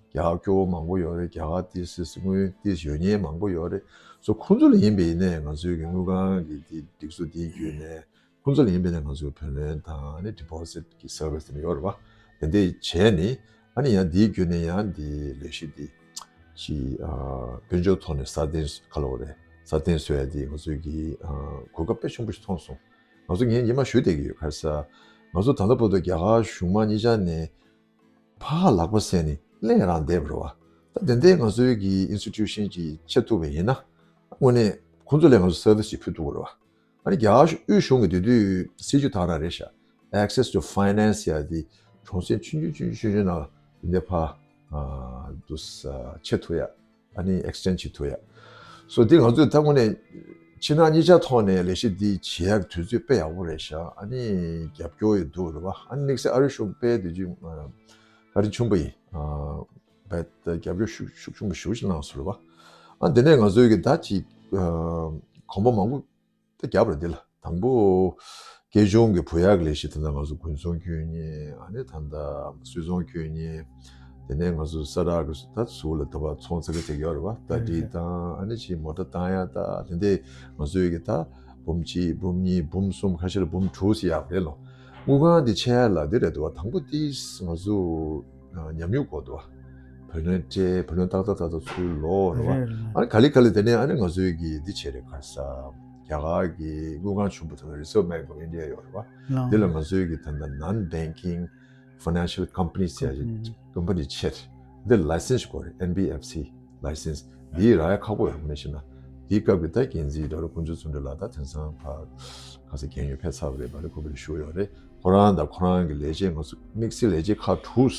རྒྱ་གར་སྐྱོ་བོ་མང་པོ་ཡོད་རེད། རྒྱ་གར་ཏིས་ཏིས་དངུལ་ཏིས་ཡོད་མཁན་མང་པོ་ཡོད་རེད། སོ་ཁོང་ཚོ་ལ་ཡིན་པ་ཡིན་ནའི་ང་ཚོའི་གི་དངུལ་ཁང་གི་དེ་སྒྲིག་འཛུགས་དེའི་བརྒྱུད་ནས། ཁོང་ཚོ་ལ་ཡིན་པས་ན་ང་ཚོའི་བུ་ལོན་དང་ནི་deposit་གི་service་དེ་ཡོད་རེད་བ། དེ་འདྲ་བྱས་ནས་ཨ་ནི་ཡང་དེའི་བརྒྱུད་ནས་ཡང་དེ་ལས་གཞི་དེ་ཅི་ཨ་དཔལ་འབྱོར་ཐོག་ནས་སྲ་བརྟན་ག་ལབ་དགོས་རེད། སྲ་བརྟན་བཟོ་ཡ་དེ་ང་ཚོའི་གི་ཨ་གོ་སྐབས་དཔེ་ཆེན་པོ་ཞིག་མཐོང་སོང་། ང་ཚོ་ངས་ཉི་མ་ཞུ་བསྡད་ཀྱི་ཡོད། ག་རེ་ཟེར་ང་ཚོ་ད་ལྟ་བར་དུ་རྒྱ་གར་གཞུང་མང་གཉིས་ཆ་ནས་ཕར་ལག་པ་བཟས་ནས་གླེང་རང་བསྡད་པ་རེད་བ། ད་དེ་འདྲའི་ང་ཚོའི་གི་institution་ཅིག་ཆགས་ཐུབ་པ་ཡིན་ན་དངོས་གནས་ཁོང་ཚོ་ལ་ང་ཚོ་service་ཅིག་ཕུལ་ཐུབ་ཀྱི་རེད་བ། ཨ་ནི་རྒྱ་གར་དབུས་གཞུང་གི་དེ་དུས་སྲིད་ཇུས་དག་རང་རེད་ཤག Access to finance་ཡ་དེ་གྲོང་གསེབ་ཆུང་ཆུང་ཆུང་ཆུང་ཆུང་ནང་དེ་འདྲ་ཕར་ཨ་དུ་ས་ཆེ་ཐུབ་ཡ། ཨ་ནི་extend་བྱེད་ཐུབ་ཡ། སོ་དེ་ང་ཚོས་ད་དངོས་གནས་ཕྱི་ནང་གཉིས་ཆ་ཐོག་ནས་ལས་གཞི་འདི་བྱེད་ཡག་དུས་ཚོད་དཔེ་ཡག་པོ་རེད་ཤག་ཨ་ནི་རྒྱབ་སྐྱོར་ཡོད་འདུག་རེད་བ། ཨ་ནི་དམིགས་བསལ་ཨ་རི་གཞུང་དཔེ་དེ་དུས་བཀའ་དྲིན་ཆེན་པོ་ཡིན། ཨ་རྒྱབ་སྐྱོར་ཤུགས་ཤུགས་ཆེན་པོ་ཞེ་པོ་ཅིག་གནང་སོང་རེད་བ། ཨ་དེ་ནས་ང་ཚོའི་གི་ད་ཅིག་གོམ་པ་མང་པོ་ད་རྒྱབ་རེད་འདི་ལ། དང་པོ་སྐྱེ་ཆུང་གི་བུ་ཡག་ལས་གཞི་དེ་འདྲ་ང་ཚོ་དགུན་ཚོང་སྐྱོན་མཁན། ཨ་ནི་ད་ལྟ་སུད་ཚོང་སྐྱོན་མཁན། དེ་ནས་ང་ཚོ་ས་རག་གི་ད་ཟུར་ལ་ད་བར་ཚོང་ཙག་ཙིག་ཡོད་རེད་བ། ད་འདི་དང་ཨ་ནི་ཅིག་མོ་ཊ་བཏང་ཡ་ད་དེ་འདྲས་ང་ཚོའི་གི་ད་འབུམ་གཅིག་འབུམ་གཉིས་འབུམ་གསུམ་ཁ་ཤས་ལ་འབུམ་དྲུག་ཙམ་ཡག་རེད་ལོ། དངུལ་ཁང་འདི་ཆད་ཡ་ལ་འདི་རེད་འདུག་བ། དང་པོ་དེ་ང་ཚོ་ཉམས་མྱོང་དགོས་འདུག་བ། བུ་ལོན་སྤྲད། བུ་ལོན་ཏག་ཏག་ཏག་ཏག་ཚུར་ལོག་རེད་བ། རེད་རེད། ཨ་ནི་ག་ལེ་ག་ལེ་དེ་ནས་ཨ་ནི་ང་ཚོའི་གི་འདི་བྱས་རེད། ག་རེ་ཟེར་རྒྱ་གར་གི་དངུལ་ཁང་ཆེན་པོ་དང་Reserve Bank of India་ཡོད་རེད་བ། ལགས། འདི་ལ་ང་ཚོའི་གི་ད་ལྟ་non banking financial company་ཟེར་ཡ་ཅིག་company་ཆེད་འདི་license་དགོས་རེད། N B F C license་འདི་རག་ཡ་ཁག་པོ་ཡོད་རེད། མ་གཞི་ན་འདིའི་སྐབས་ཀྱི་ད་འགན་འཛིན་ཌོག་ཊར་དཀོན་མཆོག་བརྩོན་འགྲུས་ལགས་ད་དེང་སང་ཕར་ག་ས་རྒན་ཡོལ་ཕེབས་ཚར་བ་རེད། བ་ལི་ཁོ་པ་ལ་བཞུགས་ཡོད་རེད། ཁོ་རང་དང་ཁོ་རང་གི་ལས་བྱེད་ང་ཚོ་དམིགས་བསལ་ལས་བྱེད་ཁག་དྲུག་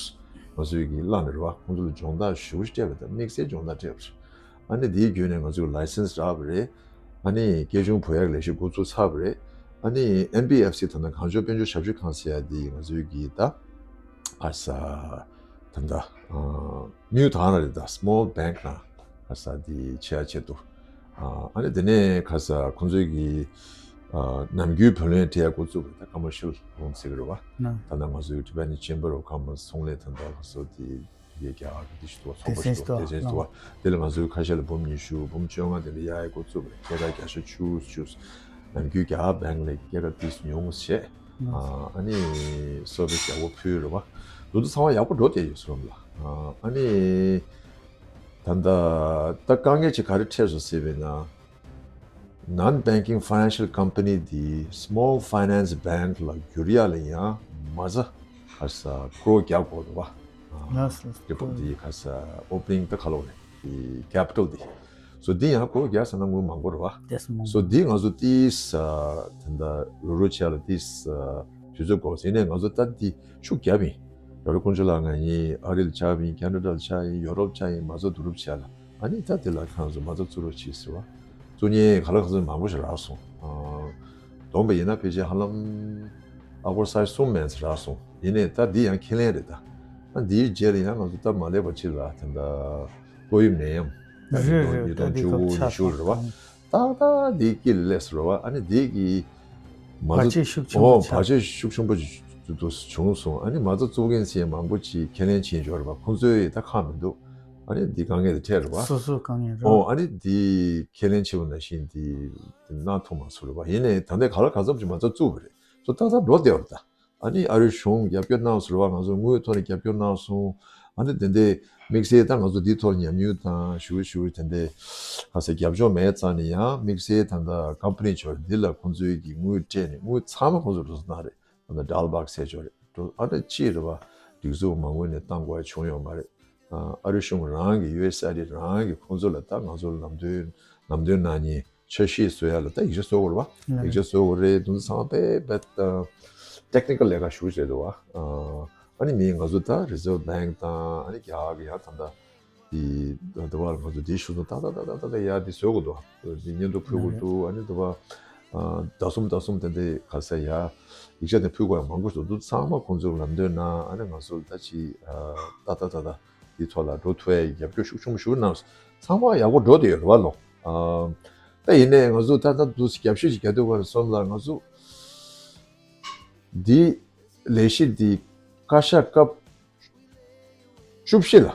ང་ཚོའི་གི་བླངས་ནས་རེད་བ། ཁོང་ཚོ་ལ་སྦྱོང་བརྡར་ཞེ་པོ་ཞིག་སྤྲད་པ་དང་དམིགས་བསལ་སྦྱོང་བརྡར་སྤྲད་པ་རེད། ཨ་ནི་འདིའི་བརྒྱུད་ནས་ང་ཚོས་license་རག་པ་རེད། ཨ་ནི་སྐྱེ་ཆུང་བུ་ཡག་ལས་གཞི་འགོ་བཙུགས་ཚར་བ་རེད། ཨ་ནི་N B F C་དང་ད་གང་བྱུང་དཔལ་འབྱོར་ཞབས་ཞུ་ཁང་ཟེར་ཡ་འདི་ང་ཚོའི་གི་ད་ཨ་ས་ད་ད་དངུལ་དང་ར་རེད། ད་small bank་ནང་ཨ་ས་འདི་ཆེ་ཡ་ཆེད་དུ་ཨ་ནི་དེ་ནས་ག་ས་ཁོང་ཚོའི་གི་ཨ་ནམ་རྒྱུན་བུ་ལོན་སྤྲད་ཡ་འགོ་བཙུགས་པ་རེད། ད་commercial loan་ཟེར་གི་རེད་བ། ད་ད་ང་ཚོའི་Tibetan Chamber of Commerce་ཚོང་ལས་ད་ད་ང་ཚོ་དེ། དེ་རྒྱ་གར་གྱི་དེ་ཞིག་འདུག་བ། ཚོགས་པ་ཞིག་འདུག་བ། སྡེ་ཚན་ཞིག་འདུག་བ། དེ་ལ་ང་ཚོའི་ཁ་ཤས་ལ་འབུམ་ཉི་ཤུ་འབུམ་བཅོ་ལྔ་དེ་འདྲ་གཡར་ཡས་འགོ་བཙུགས་པ་རེད། སྐྱེད་ཀ་བརྒྱ་ཆ་བཅུ་བཅུ། ནམ་རྒྱུན་རྒྱ་གར་བེང་ལ་སྐྱེད་ཀ་ཏིས་ཉུང་ངུ་བྱས། ཨ་ནི་སོ་པའི་རྒྱ་བོ་ཕུལ་རེད་བ། འདུག་ཏུ་ཚང་མ་ཡག་པོ་འགྲོ་བསྡད་ཡོད་སོང་ལ། ཨ་ནི་ད་ལྟ་ད་དཀའ་ངལ་ཅིག་ག་རེ་འཕྲད་སོང་ཟེར་བས་ན། Non-banking financial company་དེ་small finance bank་ལ་བསྒྱུར་ཡ་ལ་ཡང་མ་རྩ་ཧ་ས་ཀྲོ་བརྒྱ་དགོས་འདུག་བ། ལགས་སོ། དེ་པོ་དེ་ཧ་ས་opening་ད་ཁ་ལོ་རེད། དེ་capital་དེ། སོ་དེ་ཡང་ཀྲོ་བརྒྱ་ཟེར་ན་དངུལ་མང་པོ་རེད་བ། དེ་སོ་མང་པོ། སོ་དེ་ང་ཚོ་དེ་ས་ད་ད་རུ་རུ་ཆ་ལ་དེ་ས་དུས་ཚོད་འགོར་ཟིན་ནས་ང་ཚོ་ད་དེ་ཤུགས་རྒྱབ་ཡིན། ར་རུ་དཀོན་མཆོག་ལགས་ང་ཡིན། ཨ་རི་ལ་ཆགས་ཡིན། ཁེ་ན་ཌ་ལ་ཆགས་ཡིན། ཡོ་རོབ་ཆགས་ཡིན། མ་རྩ་བསྡུ་རུབ་བྱས་ལ། ཨ་ནི་ད་དེ་ལ་ཁང་བཟོ་མ་རྩ་བཙུགས་རོགས་གྱིས་ཟེར་བ། བཙུགས་མཁན་ག་ལ་ག་ཚོད་མང་པོ་ཞིག་རག་སོང་། ཨ་བསྡོམས་པ་ཡིན་ན་ཕལ་ཆེར་ཧ་ལམ་ཨ་སྒོར་ས་ཡ་གསུམ་མན་ཙམ་རག་སོང་། ཡིན་ནའི་ད་འདི་ཡང་ཁས་ལེན་རེད་ད། ཨ་འདིའི་རྗེས་ལ་ཡང་ང་ཚོ་སྟབས་མ་ལེགས་པ་ཅིག་ལ་དེ་འདྲ་ཏོག་དབྱིབས་ནད་ཡམས་ད་ཉིས་སྟོང་ཉིས་སྟོང་བཅུ་དགུ་ཉི་ཤུ་རེད་བ། ཏག་ཏག་འདི་དཀྱིལ་ལ་སླེབས་སོང་རེད་བ། ཨ་ནི་འདི་གི་མ་བར་རྩ་ཆད་ཤུགས་ཆེན་པོ་ཨོ་ཆགས། བར་ཆད་ཤུགས་ཆེན་པོ་ཞིག་ཏུ་བྱུང་སོང་། ཨ་ནི་མ་རྩ་བཙུགས་མཁན་ཚོས་མང་པོ་ཅིག་ཁས་ལེན་བྱེད་འཇོག་རེད་པ། ཁོང་ཚོའི་ད་ཁག་མི་འདུག་ཨ་ནི་འདི་དཀའ་ངལ་དེ་འཕྲད་རེད་པ། སོ་སོའི་དཀའ་ངལ་རེད། ཨོ་ཨ་ནི་འདི་ཁས་ལེན་བྱས་པ་ནང་བཞིན་འདི་གནང་ཐུབ་མ་སོང་རེད་པ། ཡིན་ནའི་ད་ལྟའི་ག་ལ་ག་ཙམ་ཅིག་མ་རྩ་བཙུགས་པ་རེད། སོ་ཏག་ཏག་འགྲོ་བསྡད་པ་རེད་ད། ཨ་ནི་ཨ་རིའི་གཞུང་རྒྱབ་སྐྱོར་གནང་སོང་རེད་པ། ང་ཚོ་དངུལ་ཐོག་ནས་རྒྱབ་སྐྱོར་གནང་སོང་། ཨ་ནི་དེ་འདྲའི་དམིགས་བསལ་ད་ང་ཚོ་འདིའི་ཐོག་ཉམས་མྱོང་དང་ཞུ་ཞུ་དེ་འདྲའི་ག་ས་རྒྱབ་ལྗོངས་མེད་ཙང་ནས་ཡང་དམིགས་བསལ་ད་ལྟ་ཀམ་པ་ནི་ཆོག་འདི་ལ་ཁོང་ཚོའི་གི་དངུལ་སྤྲད་ནས་དངུལ་ཚང་མ་ཁོང་ཚོ་འགྲོ་སོང་གནང་རེད། ད་ལྟ་ཌལ་བག་ཟེར་ཆོག་རེད། ཨ་ནི་ཅི་རེད་པ། སྒྲིག་འཛུགས་མ་དངུལ་ནས་བཏང་དགོས་ཡ་བྱུང་ཡོད་མ་རེད། ཨ་རི་གཞུང་རང་གི་ཡུ་ཨེས་ཨེ་ཌི་རང་གི་ཁོང་ཚོ་ལ་ད་ང་ཚོར་ལམ་སྟོན་ལམ་སྟོན་གནང་མཁན་འཆར་གཞི་བཟོ་ཡ་ལ་ད་ཡིག་ཆ་བཟོ་དགོས་རེད་པ། ཡིག་ཆ་བཟོ་དགོས་རེད། དེ་ཚོ་ཚང་མ་དཔེ་དཔེ་ཊེག་ནི་ཀལ་ལས་ཀ་ཞེ་པོ་ཅིག་རེད་འདུག་པ། ཨ་ནི་མི་ང་ཚོ་ད་རི་ཛརབ་བྷེང་དང་ཨ་ནི་རྒྱ་གར་གི་ཡང་ད་ལྟ་དེ་ད་ལྟ་བར་ང་ཚོ་དེ་ཞུ་སོང་། ད་ད་ད་ད་ད་ཡ་དེ་བཟོ་དགོས་འདུག་དེ་སྙན་ཐོ་ཕུལ་དགོས་འདུག་ཨ་ནི་ད་བར་ ཟླ་གསུམ་ཟླ་གསུམ་དེ་འདྲའི་ག་ས་ཡ་ཡིག་ཆ་དེ་ཕུལ་དགོས་ཡ་མང་པོ་ཞིག་འདུག་ཚང་མ་ཁོང་ཚོས་ལམ་སྟོན་གནང་། ཨ་ནི་ང་ཚོ་ད་ཅི་ད་ད་ད་ད་འདི་ཐོག་ལ་འགྲོ་ཐུབ་ཡ་རྒྱབ་སྐྱོར་ཤུགས་ཆེན་པོ་ཞིག་གནང་། ཚང་མ་ཡག་པོ་འགྲོ་བསྡད་ཡོད་རེད་བ་ལོ། ད་ཡིན་ནའི་ང་ཚོ་ད་ད་འདུག་རྒྱབ་བཤུད་ཅིག་རྒྱག་དུས་བར་སོང་ལ་ང་ཚོ་འདི་ལས་གཞི་འདི་བཀའ་ཤག་སྐབས་བཅུ་བཞི་ལ་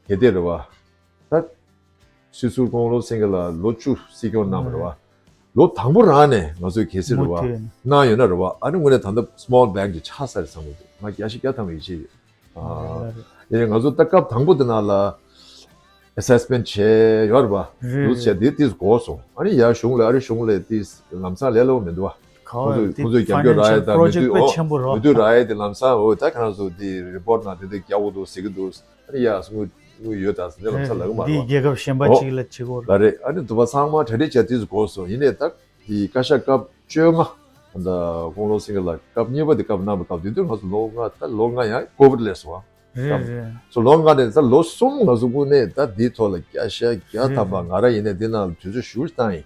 གལ་ཏེ་རེད་བ། ད་སྲིད་ཟུར་ཀོང་ལོ་སེང་གེ་ལགས་ལོ་བཅུ་སྲིད་སྐྱོང་གནང་བ་རེད་བ། ལོ་དང་པོ་རང་ནས་ང་ཚོས་གལ་སྲིད་རེད་བ་མུ་མཐུད་གནང་ཡོད་ན་རེད་བ། ཨ་ནི་དངོས་གནས་ད་ལྟ་small bank གི་ཆགས་ས་རེད་བསམ་གྱི་འདུག་ང་བརྒྱ་ཆ་བརྒྱ་ཐམ་པ་ཡིད་ཆེས་ཡོད། ཨ་ལ་ལ་རེད། ཡིན་ནའི་ང་ཚོ་ད་སྐབས་དང་པོ་དེ་ནང་ལ་assessment བྱས་ཡོད་རེད་བ། རེད་འདུག་བྱས་རེད། དེ་ཏིས་གོ་སོང་། ཨ་ནི་ཡ་གཞུང་ལ་ཨ་རི་གཞུང་ལ་ཏིས་ལམ་སང་ལས་སླ་པོ་མི་འདུག་བ། ཁོང་ཚོས་ཁོང་ཚོས་རྒྱབ་སྐྱོར་རག་ཡས་དང་མི་མཐུད་ཨོ་མི་མཐུད་རག་ཡས་དེ་ལམ་སང་འོ་ད་ཁྱེད་རང་ཚོ་དེ་report ནང་དེ་འདྲ་རྒྱག་དགོས་འདུག་ཟེར་གྱི་འདུག་ཨ་ནི་ཡ་དངུལ་དངུལ་ཡོད་ད་ཟེར་ནས་ལམ་སང་ལབ་ཀྱི་མ་རེད་བ། འདི་རྒྱལ་ཁབ་གཞན་པ་ཨོ་གཅིག་ལ་བྱེད་དགོས་ལ་རེད། ཨ་ནི་དུ་བ་ཚང་མ་གྲ་སྒྲིག་བྱས་དུས་གོ་སོང་། ཡིན་ནའི་ད་དེ་བཀའ་ཤག་སྐབས་བཅོ་ལྔ་ད་ཀོང་ལོ་སེང་གེ་ལགས་སྐབས་གཉིས་པ་དེ་སྐབས་གནང་བའི་སྐབས་དེ་དུས་ང་ཚོ་ལོ་ལྔ་ད་ལོ་ལྔ་ཡང་ཀོ་བིད་སླེབས་སོང་བ། རེད་རེད། སོ་ལོ་ལྔ་ནས་ད་ལོ་གསུམ་ང་ཚོ་དངོས་གནས་ད་འདིའི་ཐོག་ལ་བརྒྱ་ཆ་བརྒྱ་ཐམ་པ་ང་རང་ཡིན་ནའི་འདི་ནང་ལ་དུས་ཚོད་ཞེ་པོ་བཏང་ཡིན།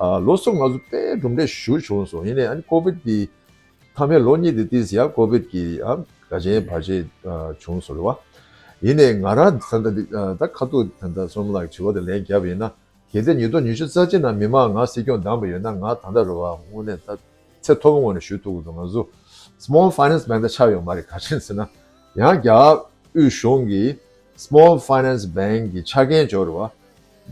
ཨ་ལོ་གསུམ་ང་ཚོ་དཔེ་གྲུབ་འབྲས་ཞེ་པོ་བྱུང་སོང་། ཡིན་ནའི་ཨ་ནི་ཀོ་བིད་ཀྱི་མཐའ་མའི་ལོ་གཉིས་དེ་ཏིས་ཡ་ཀོ་བིད་ཀྱི་ཨ་ག་ཅན་བར་ཆད་བྱུང་སོང་རེད་བ། ཡིན་ནའི་ང་རང་ད་ལྟ་འདི་ད་ཁ་ཐུག་ད་ལྟ་སོམ་ལགས་དྲི་བ་དེ་ལན་བརྒྱབ་ཡིན་ན། གལ་ཏེ་ཉིས་སྟོང་ཉི་ཤུ་རྩ་གཅིག་ནང་མི་མང་ང་སྲིད་སྐྱོང་བདམས་པ་ཡོད་ན་ང་ད་ལྟ་རུ་བ་དངོས་གནས་ད་ཚད་མཐོ་པོ་ངོས་ནས་ཞུ་ཐུབ་ཀྱི་འདུག་ང་ཚོ་small finance bank ད་ཆགས་ཡོད་མ་རེད། ག་རེ་ཟེར་ན་ཡང་རྒྱ་དབུས་གཞུང་གི་small finance bank གི་ཆ་རྐྱེན་འབྱོར་བ་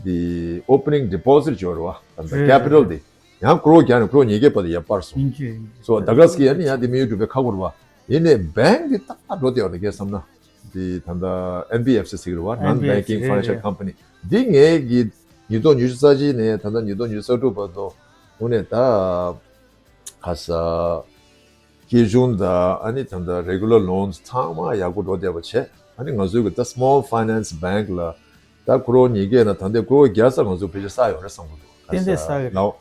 འདི་opening deposit འབྱོར་བ་ད་ལྟ་རེད་capital རེད། འདི་ཡང་ཀོ་རོར་བརྒྱ་ནས་ཀོ་རོར་ཉིས་བརྒྱ་བར་དུ་ཡར་སྤར་སོང་ཡིན་གྱི་ཡིན་གྱི་སོ་ད་ག་སྐྱེ་ཡ་ནི་ཡང་འདི་མི་ཡུལ་གྲུབ་པའི་ཁ་ཁུར་བ་ཡིན་ནའི་bank འདི་ཏག་ཏག་འགྲོ་བསྡད་ཡོད་རེད་ངས་བསམ་ན། འདི་ད་ལྟ་ཨེན་བྷི་ཨེཕ་སི་ཟེར་གྱི་རེད་བ། Non Banking Financial Company འདི་ངས་ཀྱི་ཉིས་སྟོང་ཉི་ཤུ་རྩ་གཅིག་ནས་ད་ལྟ་ཉིས་སྟོང་ཉི་ཤུ་རྩ་དྲུག་བར་དུ་དངོས་གནས་ད་ག་ས་སྐྱིད་གཞུང་དང་ཨ་ནི་ད་ལྟ་regular loans ཚང་མ་ཡག་པོ་འགྲོ་བསྡད་པ་བྱས། ཨ་ནི་ང་ཚོའི་གི་ད་small finance bank ལ་ད་ཀོ་རོར་ཉིས་བརྒྱ་ན་ད་ལྟའི་ཀོ་རོར་བརྒྱ་ཙམ་ང་ཚོ་ཕལ་ཆེར་བསགས་ཡོད་རེད་བསམ་གྱི་འདུག་ཏན་ཏན་བསགས་ཀྱི་རེད།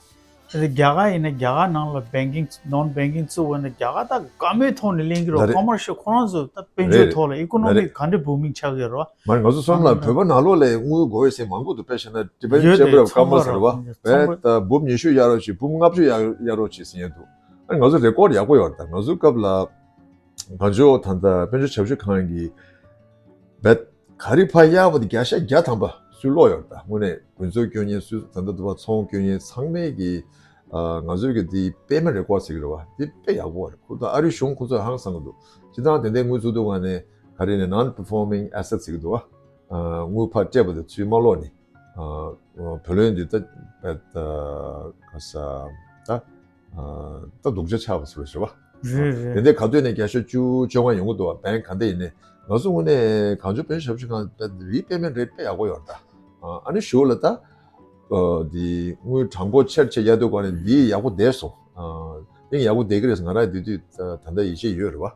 རེད། རྒྱ་གར་ཡིན་ན་རྒྱ་གར་ནང་ལ་banking non banking བཙུགས་པ་ན་རྒྱ་གར་ད་དགའ་མོས་ཐོག་ནས་ལེན་གྱི་རོ། ལ་རེད། commercial ཁོ་རང་ཚོ་ད་དཔལ་འབྱོར་ལ་ཐོག་ལ་economic ག་འདྲ་booming ཆགས་ཀྱི་རོ། མ་རེད། ང་ཚོ་སོམ་ལ་བོད་པ་ནང་ལོགས་ལ་དངུལ་དགོས་ཡོད་ཟེར་མང་པོ་འདུག་དཔེ་བཞག་ན་Tibetan ཡོད་དེ་Chamber of ཚོང་པ་Commerce རོ། རེད་བ། བས་ད་འབུམ་ཉི་ཤུ་གཡར་རོགས་བྱེད། འབུམ་ལྔ་བཅུ་གཡར་གཡར་རོགས་བྱེད་ཟེར་ཡོད་འདུག་ཨ་ང་ཚོ་record ཡག་པོ་ཡོད་རེད། ད་ང་ཚོའི་སྐབས་ལ་གང་བྱུང་ད་ལྟ་དཔལ་འབྱོར་ཞབས་ཞུ་ཁང་གི་བེད་ག་རེ་ཕར་གཡར་བ་དེ་བརྒྱ་ཆ་བརྒྱ་ཐམ་པ་སུས་ཀློག་ཡོད་རེད། ད་དངོས་གནས་དགོན་ཚོགས་སྐྱོན་ཉེན་སུས་ད་ལྟ་དུ་བ་ཚོང་སྐྱོན་ཉེན་ཚང་མས་ཀྱི་ང་ཚོའི་གི་དེ་payment record ཟེར་གི་རེད་བ། དེ་དཔེ་ཡག་པོ་རེད། ཁོ་ད་ཨ་རི་གཞུང་ཁོ་ཚོས་ཧང་སང་གི་འདུག་སྤྱིར་བཏང་དེ་འདྲའི་དངུལ་བཙུགས་དུས་ང་ནས་ག་རེ་ནས་non performing asset ཟེར་གི་འདུག་བ། དངུལ་ཕར་སྤྲད་པ་དེ་ཚུར་མ་ལོག་ནས། བུ་ལོན་འདི་ད་བེད་ག་ས་ད་ད་སྡུག་ཅག་ཆགས་པ་ཟེར་བ་ཞུ་བ། རེད་རེད། དེ་འདྲའི་ག་དུས་ནས་བརྒྱ་ཆ་བཅུ་བཅོ་ལྔ་ཡོང་གི་འདུག་བ། bank ག་འདྲ་ཡིན་ནའི་ང་ཚོ་དངོས་གནས་གང་བྱུང་དཔལ་འབྱོར་ཞབས་ཞུ་ཁང་བེད་repayment rate དཔེ་ཡག་པོ་ཡོད་རེད་ད། ཨ་ནི་གཞུག་ལ་ད་འདི་དངུལ་གྲངས་འབོར་ཆེར་ཆེར་གཡར་དུས་ག་ནས་འདི་ཡག་པོ་བསྡད་སོང་། ཨ་ནི་ཡག་པོ་བསྡད་ཀྱི་རེད། ང་རང་འདི་དུས་ད་ལྟ་ཡིད་ཆེས་ཡོད་རེད་བ།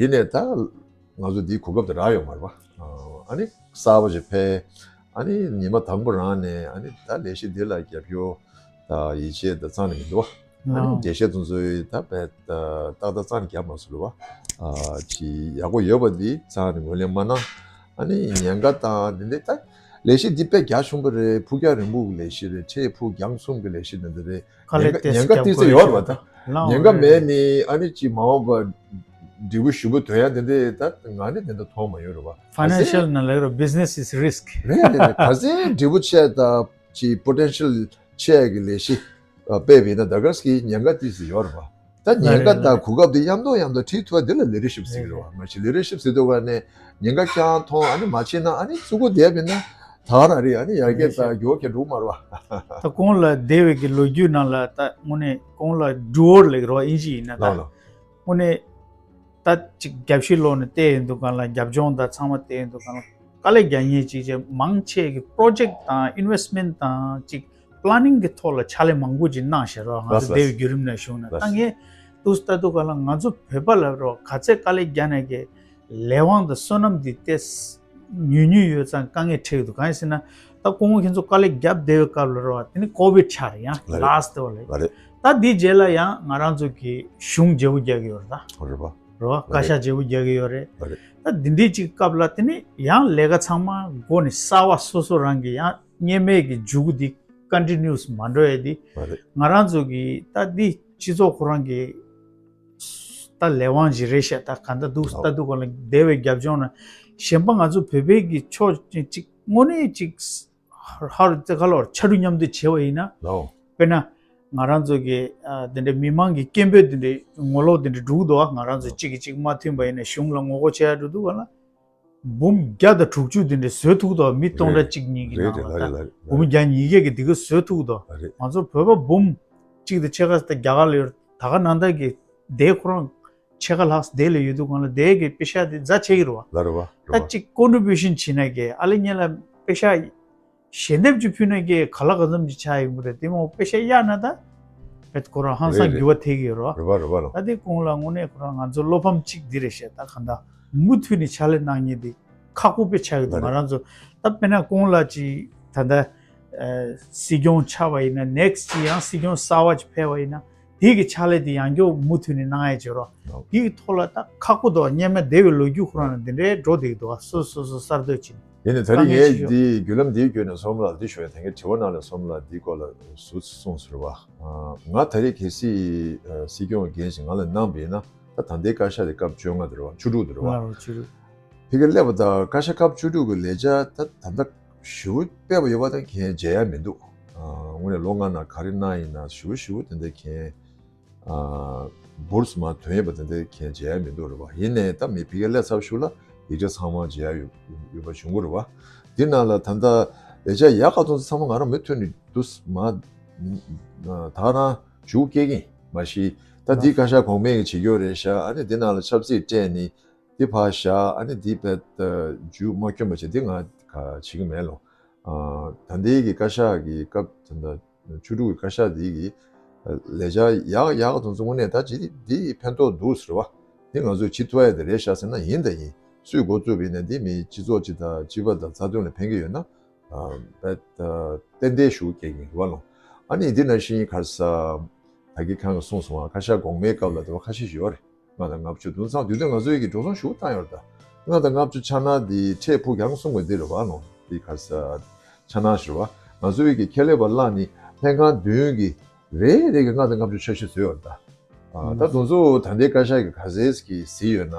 ཡིན་ནའི་ད། ང་ཚོ་འདིའི་གོ་སྐབས་དེ་རག་ཡོད་མ་རེད་པ། ཨ་ནི་གསར་པ་ཞིག་ཕེབས། ཨ་ནི་ཉི་མ་དང་པོ་རང་ནས་ཨ་ནི་ད་ལས་གཞི་འདི་ལ་རྒྱབ་སྐྱོར་དང་ཡིད་ཆེས་དང་རྩ་ནས་མི་འདུག་བ། ཨ་ནི་ལའོ། འགྲེལ་བཤད་དེ་ཚོའི་ད་བས་ཏག་ཏག་རྩ་ནས་རྒྱབ་མ་སོང་རེད་པ། ཨ་ཅི་ཡག་པོ་ཡོད་པ་འདི་རྩ་ནས་ངོས་ལེན་མ་གནང་། ཨ་ནི་ཉེན་ཁ་དང་འདི་འདྲའི་ད་ལས་གཞི་འདི་དཔེ་རྒྱ་ཆུང་པོ་རེད། ཕུགས་རྒྱང་རིང་པོ་གི་ལས་གཞི་རེད། ཁྲལ་ཕུགས་རྒྱང་གསུམ་གྱི་ལས་གཞི་འདི་འདྲ་རེད། དཀའ་ལས་ཉེན་ཁ་ཏོག་ཙམ་ཡོད་རེད་པ། ད་ལའོ། ཉེན་ཁ་རེད་མེད་རེད། ནི་ཨ་ནི་ཅི་མ་འོངས་པ་འབྲས་བུ་ཞིབ་པོ་ཐོན་ཡ་དེ་འདྲས་ད་ང་ནི་དེ་འདྲ་མཐོང་མ་ཡོད་རེད་བ། Financial ནང་ལ་རོ། Business is risk། རེད་རེད་རེད། ག་ཚད་འབྲས་བུ་ཆེ་ད་ཅི་potential ཆེ་གི་ལས་གཞི་སྤེལ་བ་ཡིན་ན་ད་ག་ཟེ་གི་ཉེན་ཁ་ཏོག་ཙམ་ཡོད་རེད་བ། ད་ཉེན་ཁ་དང་གོ་སྐབས་དེ་མཉམ་དུ་མཉམ་དུ་ཁྲིད་ཐུབ་པ་དེ་ལ་leadership ཟེར་གི་རེད་བ། མ་གཞི་leadership ཟེར་དུས་ག་ནས་ཉེན་ཁ་རྐྱང་མཐོང་ཨ་ནི་མ་བྱེད་ན་ཨ་ནི་བཙུགས་སྒོ་བསྡད་པ་ཡིན་ན་ད་རང་རེད། ཨ་ནི་ཡར་རྒྱས་དང་འགྱུར་བ་གང་འགྲོ་གི་མ་རེད་བ། ད་གོང་ལ་བསྡད་པའི་གི་ལོ་རྒྱུས་ནང་ལ་ད་དངོས་གནས་གོང་ལ་doer ལབ་ཀྱི་རེད་བ། ཨིན་ཇི་ཡིན་ན་ད། ལགས་ལགས། དངོས་གནས་ད་ཅིག་རྒྱབ་ཤིག་ལོག་ནས་བལྟས་ཡོང་དུས་ག་ལ་རྒྱབ་ལྗོངས་དང་ཚང་མ་བལྟས་ཡོང་དུས་ག་ལ་དཀའ་ལས་རྒྱག་མཁན་ཅིག་ཅིག་མང་ཆེ་གི་project དང་investment དང་ཅིག་planning གི་ཐོག་ལ་ཕྱག་ལས་མང་པོ་ཅིག་གནང་བཞག་རོགས། ང་ཚོ་ལགས་སོ། འདས་པའི་བརྒྱུད་རིམ་ནས་བྱུང་ན་ལགས་ད་སོ། ངས་འདུག་ལྟ་དུས་ག་ལ་ང་ཚོ་བོད་པ་ལ་རོགས་ག་ཚད་དཀའ་ལས་རྒྱག་ནས་གི་ལས་དབང་དང་བསོད་ནམས་འདི་ཏོག་ཙམ་ཉུང་ཉུང་ཡོད་ཙང་དཀའ་ངལ་འཕྲད་ཀྱི་འདུག་གང་ཡིན་ཟེར་ན་ད་སྐུ་ངོ་ཁྱེད་ཚོ་དཀའ་ལས་རྒྱབ་བསྡད་པའི་སྐབས་ལ་རོགས་དེ་ནི་COVID ཆགས་རེད། ཡང་ལགས་རེད། last དེ་བ་ལ་ལགས་རེད། ད་འདི་རྗེས་ལ་ཡང་ང་རང་ཚོ་གི་གཞུང་བརྗེ་པོ་རྒྱག་གི་ཡོད་རེད་ད། རེད་པ། རེད་པ། བཀའ་ཤག་བརྗེ་པོ་རྒྱག་གི་ཡོད་རེད། ལགས་རེད། ད་འདི་འདྲའི་ཅིག་སྐབས་ལ་དེ་ནི་ཡང་ལས་ཀ་ཚང་མ་འགོ་ནས་གསར་པ་སོ་སོ་རང་གི་ཡང་སྔོན་མའི་གི་མཇུག་འདི་ ཀོན་ཊི་ནིའུ་སི་མ་འགྲོ་ཡ་དེ། མ་རེད། ང་རང་ཚོ་གི་ད་འདི་སྤྱི་ཚོགས་ཁོ་རང་གི་ད་ལས་དབང་ཞིག་རེད་ཤག་ད་ག་འདྲ་འདུག་ལྟ་འདུག་ག་ལ་བསྡད་པའི་རྒྱབ་ལྗོངས་ན་གཞན་པ་ང་ཚོ་བོད་པའི་གི་ཕྱོགས་གཅིག་དངོས་གནས་གཅིག་ཧ་རུ་ཙེ་ཁ་ལོར་ཕྱར་གྲུ་མཉམ་འདེགས་བྱས་པ་ཡིན་ན། ལའོ། དཔེར་ན། ང་རང་ཚོ་གི་ཨ་དེ་འདྲའི་མི་མང་གི་སྐད་འབོད་དེ་འདྲའི་ངོ་ལོག་དེ་འདྲའི་འགྲོ་གི་འདུག་ང་རང་ཚོ་གཅིག་གིས་གཅིག་མ་མཐུན་པ་ཡིན་ན་གཞུང་ལ་ངོ་རྒོལ་བྱེད་ཡ་འགྲོ་འདུག་ག་ལ། འབུམ་བརྒྱ་དང་དྲུག་ཅུ་དེ་འདྲའི་བཟོས་ཐུབ་འདུག་མི་སྟོང་ཕྲག་གཅིག་གཉིས་ཀྱི་ནང་ལ་ད་འབུམ་བརྒྱ་ཉིས་བརྒྱ་གི་དེ་ག་བཟོས་ཐུབ་འདུག་ང་ཚོ་བོད་པ་འབུམ་གཅིག་དང་ཕྱེད་ཀ་ད་རྒྱ་གར་ལ་ཡོད་ད་ག་ནང་ད་གི་དེ་ཁོ་རང་ཕྱེད་ཀ་ལྷག་དེ་ལ་ཡོད་འདུག་ག་ལ་དེ་གི་པེ་ཤ་དེ་རྫ་ཆེ་གི་རེད་བ། ལ་རེད་བ། ད་གཅིག་ཀོན་ཊི་བིའུ་ཤན་བྱེད་ན་གི་ཨ་ལེ་ཉེ་ལ་པེ་ཤ་ཞལ་འདེབས་ཅིག་ཕུལ་ན་ཀྱེ་ག་ལ་ག་ཙམ་ཅིག་ཆགས་ཡོང་གི་རེད། དེ་མོ་དཔེ་ཤ་གཡར་ན་ད་བེད་ཁོ་རང་ཧང་སང་རེད་རེད། འགྱུར་བ་ཐེབས་ཀྱི་ཡོད་རོ། རེད་པ་རེད་པ་ལོ། ད་དེ་གོང་ལ་དངོས་གནས་ཁོ་རང་ང་ཚོ་བློ་ཕམ་གཅིག་འདི་རེད་ཤག་ད་གང་ལྟར་མུ་མཐུད་ནས་ཕྱག་ལས་གནང་མཁན་དེ་ཁག་པོ་དཔེ་ཆགས་ཀྱི་འདུག་ང་རེད། ང་རང་ཚོ་ད་དཔེར་ན་གོང་ལ་ཅིག་ད་ལྟ་ཨ་སྲིད་སྐྱོང་ཆགས་པ་ཡིན་ན་ནེག་སི་ཊི་ཅིག་ཡང་སྲིད་སྐྱོང་གསར་པ་ཅིག་ཕེབས་པ་ཡིན་ན་དེ་གི་ཕྱག་ལས་དེ་ཡང་སྐྱོ་མུ་མཐུད་ནས་གནང་ཡ་བྱེད་རོ། ལོ། དེ་གི་ཐོག་ལ་ད་ཁག་པོ་འདུག་སྔོན་མ་བསྡད་པའི་ལོ་རྒྱུས་ཁོ་རང་ལ་འདི་འདྲའི་འགྲོ་བསྡད་ཀྱི་འདུག་སོ་སོ་སོ་གསར་གཏོད་བྱེད། ཡིན་ནའི་ད་རེས་ངས་དཀའ་ངལ་ཅིག་འདི་བརྒྱུད་ལམ་འདིའི་བརྒྱུད་ནས་སོམ་ལ་འདི་ཞུ་ཡ་ད་ངས་དྲི་བ་ནང་ལ་སོམ་ལ་འདི་སྐོར་ལ་ཟུར་གསུངས་ཟེར་བ། ང་ད་རེས་གལ་སྲིད་སྲིད་སྐྱོང་འགན་ཞིག་ང་ལ་གནང་པ་ཡིན་ན་ད་ད་ལྟའི་བཀའ་ཤག་དེ་སྐབས་བཅོ་ལྔ་དེ་རེད་བ། བཅུ་དྲུག་དེ་རེད་བ། ལ་རོ་བཅུ་དྲུག་ཕ་གིར་སླེབས་པ་དང་བཀའ་ཤག་སྐབས་བཅུ་དྲུག་གི་ལས་འཆར་ད་ད་ལྟ་ཞེ་པོ་སྤེལ་བ་ཡོད་པ་དང་ཁྱེད་མཇལ་ཡ་མི་འདུག་དངོས་གནས་ལོ་ལྔ་ནང་ག་རེ་གནང་ཡིན་ན་ཞེ་པོ་ཞེ་པོ་དེ་འདྲ་ཁྱེད། ཨ་འབུར་སུ་མ་ཐོན་ཡོད་པ་དེ་འདྲ་ཁྱེད་མཇལ་ཡ་མི་འདུག་རེད་བ། ཡིན་ནའི་ད་མི་ཕ་གིར་སླེབས་ཚར་ཤུལ་ལ་ཡིག་ཆ་ཚང་མ་མཇལ་ཡ་ཡོད་ཡོད་པ་བྱུང་གི་རེད་བ། འདི་ནང་ལ་ད་ལྟ་ལས་འཆར་ཡག་ག་ཚོད་ཚང་མ་ང་རང་མུ་མཐུད་ནས་འདུག་མ་ད་རང་ཞུ་སྐད་ཀྱིན་མ་གཞི་ད་འདི་བཀའ་ཤག་གོང་མས་ཀྱི་བྱེད་རྒྱུ་རེད་ཤག་ཨ་ནི་འདི་ནང་ལ་ཆབ་སྲིད་སྤྲད་ནི་འདི་ཕར་བཞག་ཨ་ནི་འདི་བེད་འཇུ་མ་སྐྱོན་པ་བྱེད་འདི་ང་ག་བྱེད་ཀྱི་མེད་ལོ། ཨ་ད་ལྟའི་གི་བཀའ་ཤག་གི་སྐབས་ད་ལྟ། བཅུ་དྲུག་གི་བཀའ་ཤག་འདི་གི་ལས་འཆར་ཡག་ཡག་དང་ཚོ་དངོས་གནས་ད་ཅི་འདི་ཕན་ཐོགས་འདུག་ཟེར་བ། འདི་ང་ཚོས་བྱེད་ཐུབ་ཡ་དེ་རེད་ཤག་ཟེར་ན་ཡིན་དང་ཡིན། སུས་འགོ་བཙུགས་པ་ཡིན་ན་འདི་མི་སྤྱི་ཚོགས་སྤྱི་དང་སྤྱི་པ་དང་རྩ་དོན་ལ་ཕན་གྱི་ཡོད་ན། ཏན་ཏན་ཞུ་སྐད་ཡིན་རེད་བ་ལོ། ཨ་ནི་འདི་ནང་བཞིན་ག་རེ་ཟ། ད་གི་ཁང་གི་གསུངས་སོང་བ་བཀའ་ཤག་གོང་མའི་སྐབས་ལ་དེ་བ་ཁ་ཤས་ཤིག་ཡོད་རེད། ལྔ་དང་ལྔ་བཅུ་དུང་སང་དུས་དུས་ང་ཚོའི་གི་འགྲོ་སོང་ཞུ་བཏང་ཡོད་རེད་ད། ལྔ་དང་ལྔ་བཅུ་ཆ་ན་དེ་ཁྲལ་ཕུག་ཡང་གསུང་དགོས་འདི་རེད་བ་ནོ། དེ་ག་ས་ཆ་ན་ཞུ་བ་ང་ཚོའི་གི་ཁེ་ལས་པ་ལ་ནི་ལྷན་ཁང་བདུན་གི་རེ་རེ་གི་ལྔ་དང་ལྔ་བཅུ་ཆ་ཤས་བཟོས་ཡོད་རེད་ད། ད་དུང་ཚོ་ད་ལྟའི་བཀའ་ཤག་གི་ག་ཚད་གི་ཟིན་ཡོད་ན་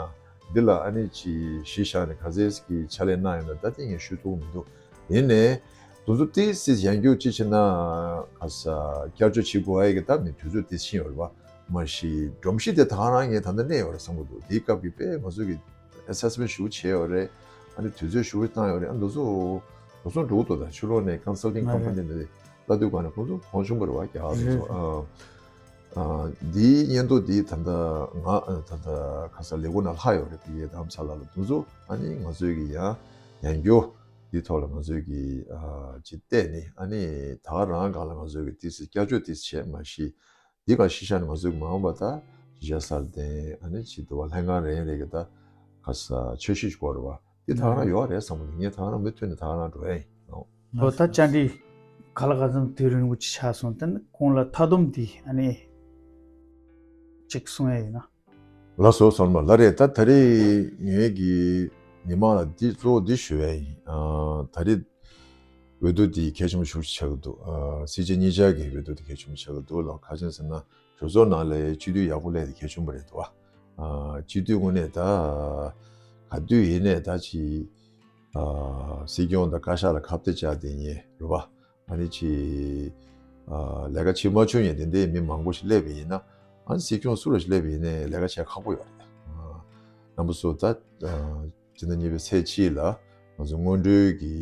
འདི་ལ་ཨ་ནི་ཅི་གཞི་བཞག་ནས་ག་ཚད་གི་ཕྱག་ལས་གནང་ཡོད་ན་ད་དེ་ངས་ཞུ་ཐུབ་མི་འདུག་ཡིན་ནའི། དུ་ཚོ་ཏི་སི་ཡང་རྒྱུ་ཅི་ཆེ་ན་ག་ས་བསྐྱར་བཅོས་བྱེད་དགོས་ཨེ་གི་ད་མི་དུས་ཚོད་ཏི་ཕྱིན་ཡོད་རེད་བ། མ་གཞི་སྒྲོམ་གཞི་དེ་ད་ག་རང་ངས་ད་ལྟ་གནས་ཡོད་རེད་བསམ་གི་འདུག་དེའི་སྐབས་ཀྱི་དཔེ་ང་ཚོ་གི་ཨེ་སེ་སི་མེན་ཊི་ཞུ་བྱས་ཡོད་རེད། ཨ་ནི་དུས་ཚོད་ཞུ་བཏང་ཡོད་རེད། ཨ་འདུ་ཚོ་འདུ་ཚོ་འགྲོ་གི་འདུག་ད་ཕྱི་ལོགས་ནས་ཀོན་སལ་ཊིང་ཀམ་པ་ནི་འདི་ལྟ་དུས་ག་ནས་ཁོང་ཚོ་གོང་ཆུང་པོ་རེད་བ་རྒྱ་གར་དུ་ཚོ་ཨ། འདིའི་སྙན་ཐོ་འདི་ད་ལྟ་ང་ད་ལྟ་ག་ས་ལས་ཁུངས་ནང་ལྷག་ཡོད་རེད། ཕ་གིའི་དམ་ས་ལ་ལ་དུ་ཚོ་ཨ་ནི་ང་ཚོའི་གི་ཡང་ཡང་རྒྱུ། འདི་ཐོག་ལ་ང་ཚོས་ཀྱི་ཨ་ཅིག་བལྟས་ནི་ཨ་ནི་ད་ག་རང་སྒང་ལ་ང་ཚོས་ཀྱི་ཏི་སི་བསྐྱར་བཅོས་ཏི་སི་བྱས་མ་གཞི་འདི་ག་གཞི་བཞག་ནས་ང་ཚོས་ཀྱི་མ་འོངས་པ་ད་གཞི་བཞག་སར་བརྟེན་ཨ་ནི་ཅིག་འདུག་བ་ལྷན་ཁང་རེ་རེ་གི་ད་ག་ས་ཆོས་གཞི་ཞིག་དགོས་རེད་བ། འདི་ད་ག་རང་ཡོད་རེད་བསམ་གི་འདུག་ངས་ད་ག་རང་མུ་མཐུད་ནས་ད་ག་རང་འགྲོ་ཡ་ཡིན། ལོ་ད་བཅར་འདྲི་ག་ལ་ག་ཙམ་དུས་རིང་པོ་ཅིག་ཆགས་སོང་། དེ་ནི་ཁོང་ལ་མཐའ་སྡོམ་འདི་ཨ་ནི་ཅིག་གསུང་ཡ་ཡིན་ན། ལགས་སོ་སོར་མ་ལ་རེད། ད་ད་རེས་ངེད་ཀྱི་ཉི་མ་ལ་འདི་གཙོ་བོ་འདི་ཞུ་ཡ་ཡིན། ཨ་ད་རེས་འོས་བསྡུ་འདི་གལ་ཆེན་པོ་ཞིག་ཆགས་ཀྱི་འདུག་ཨ་སྲིད་སྤྱི་གཉིས་ཆར་གྱི་འོས་བསྡུ་འདི་གལ་ཆེན་པོ་ཆགས་ཀྱི་འདུག་ལ། ག་ཅི་ཟེར་ན་གྲོས་ཚོགས་ནང་ལ་སྤྱི་འཐུས་ཡག་པོ་སླེབས་འདི་གལ་ཆེན་པོ་རེད་འདུག་ཨ་སྤྱི་འཐུས་དངོས་གནས་ད་ག་དུས་ཡིན་ནའི་ད་ཅི་ཨ་སྲིད་སྐྱོང་དང་བཀའ་ཤག་ལ་ཁ་གཏད་བཅག་བསྡད་མཁན་རེད་བ། ཨ་ནི་ཅི། ཨ་ལས་ཀ་བྱེད་མ་བཅུག་ཡང་དེ་འདྲའི་མི་མང་པོ་ཞིག་སླེབས་པ་ཡིན་ན། ཨ་ནི་སྲིད་སྐྱོང་སུ་རུ་ཞིག་སླེབས་པ་ཡིན་ནའི་ལས་ཀ་བྱེད་ཁག་པོ་ཡོད་རེད། ཨ་རྣམ་པ་ཚོ་ད་ཨ་སྤྱི་ཟླ་གཉིས་པའི་ཚེས་གཅིག་ལ་ང་ཚོ་སྔོན་འགྲོའི་གི་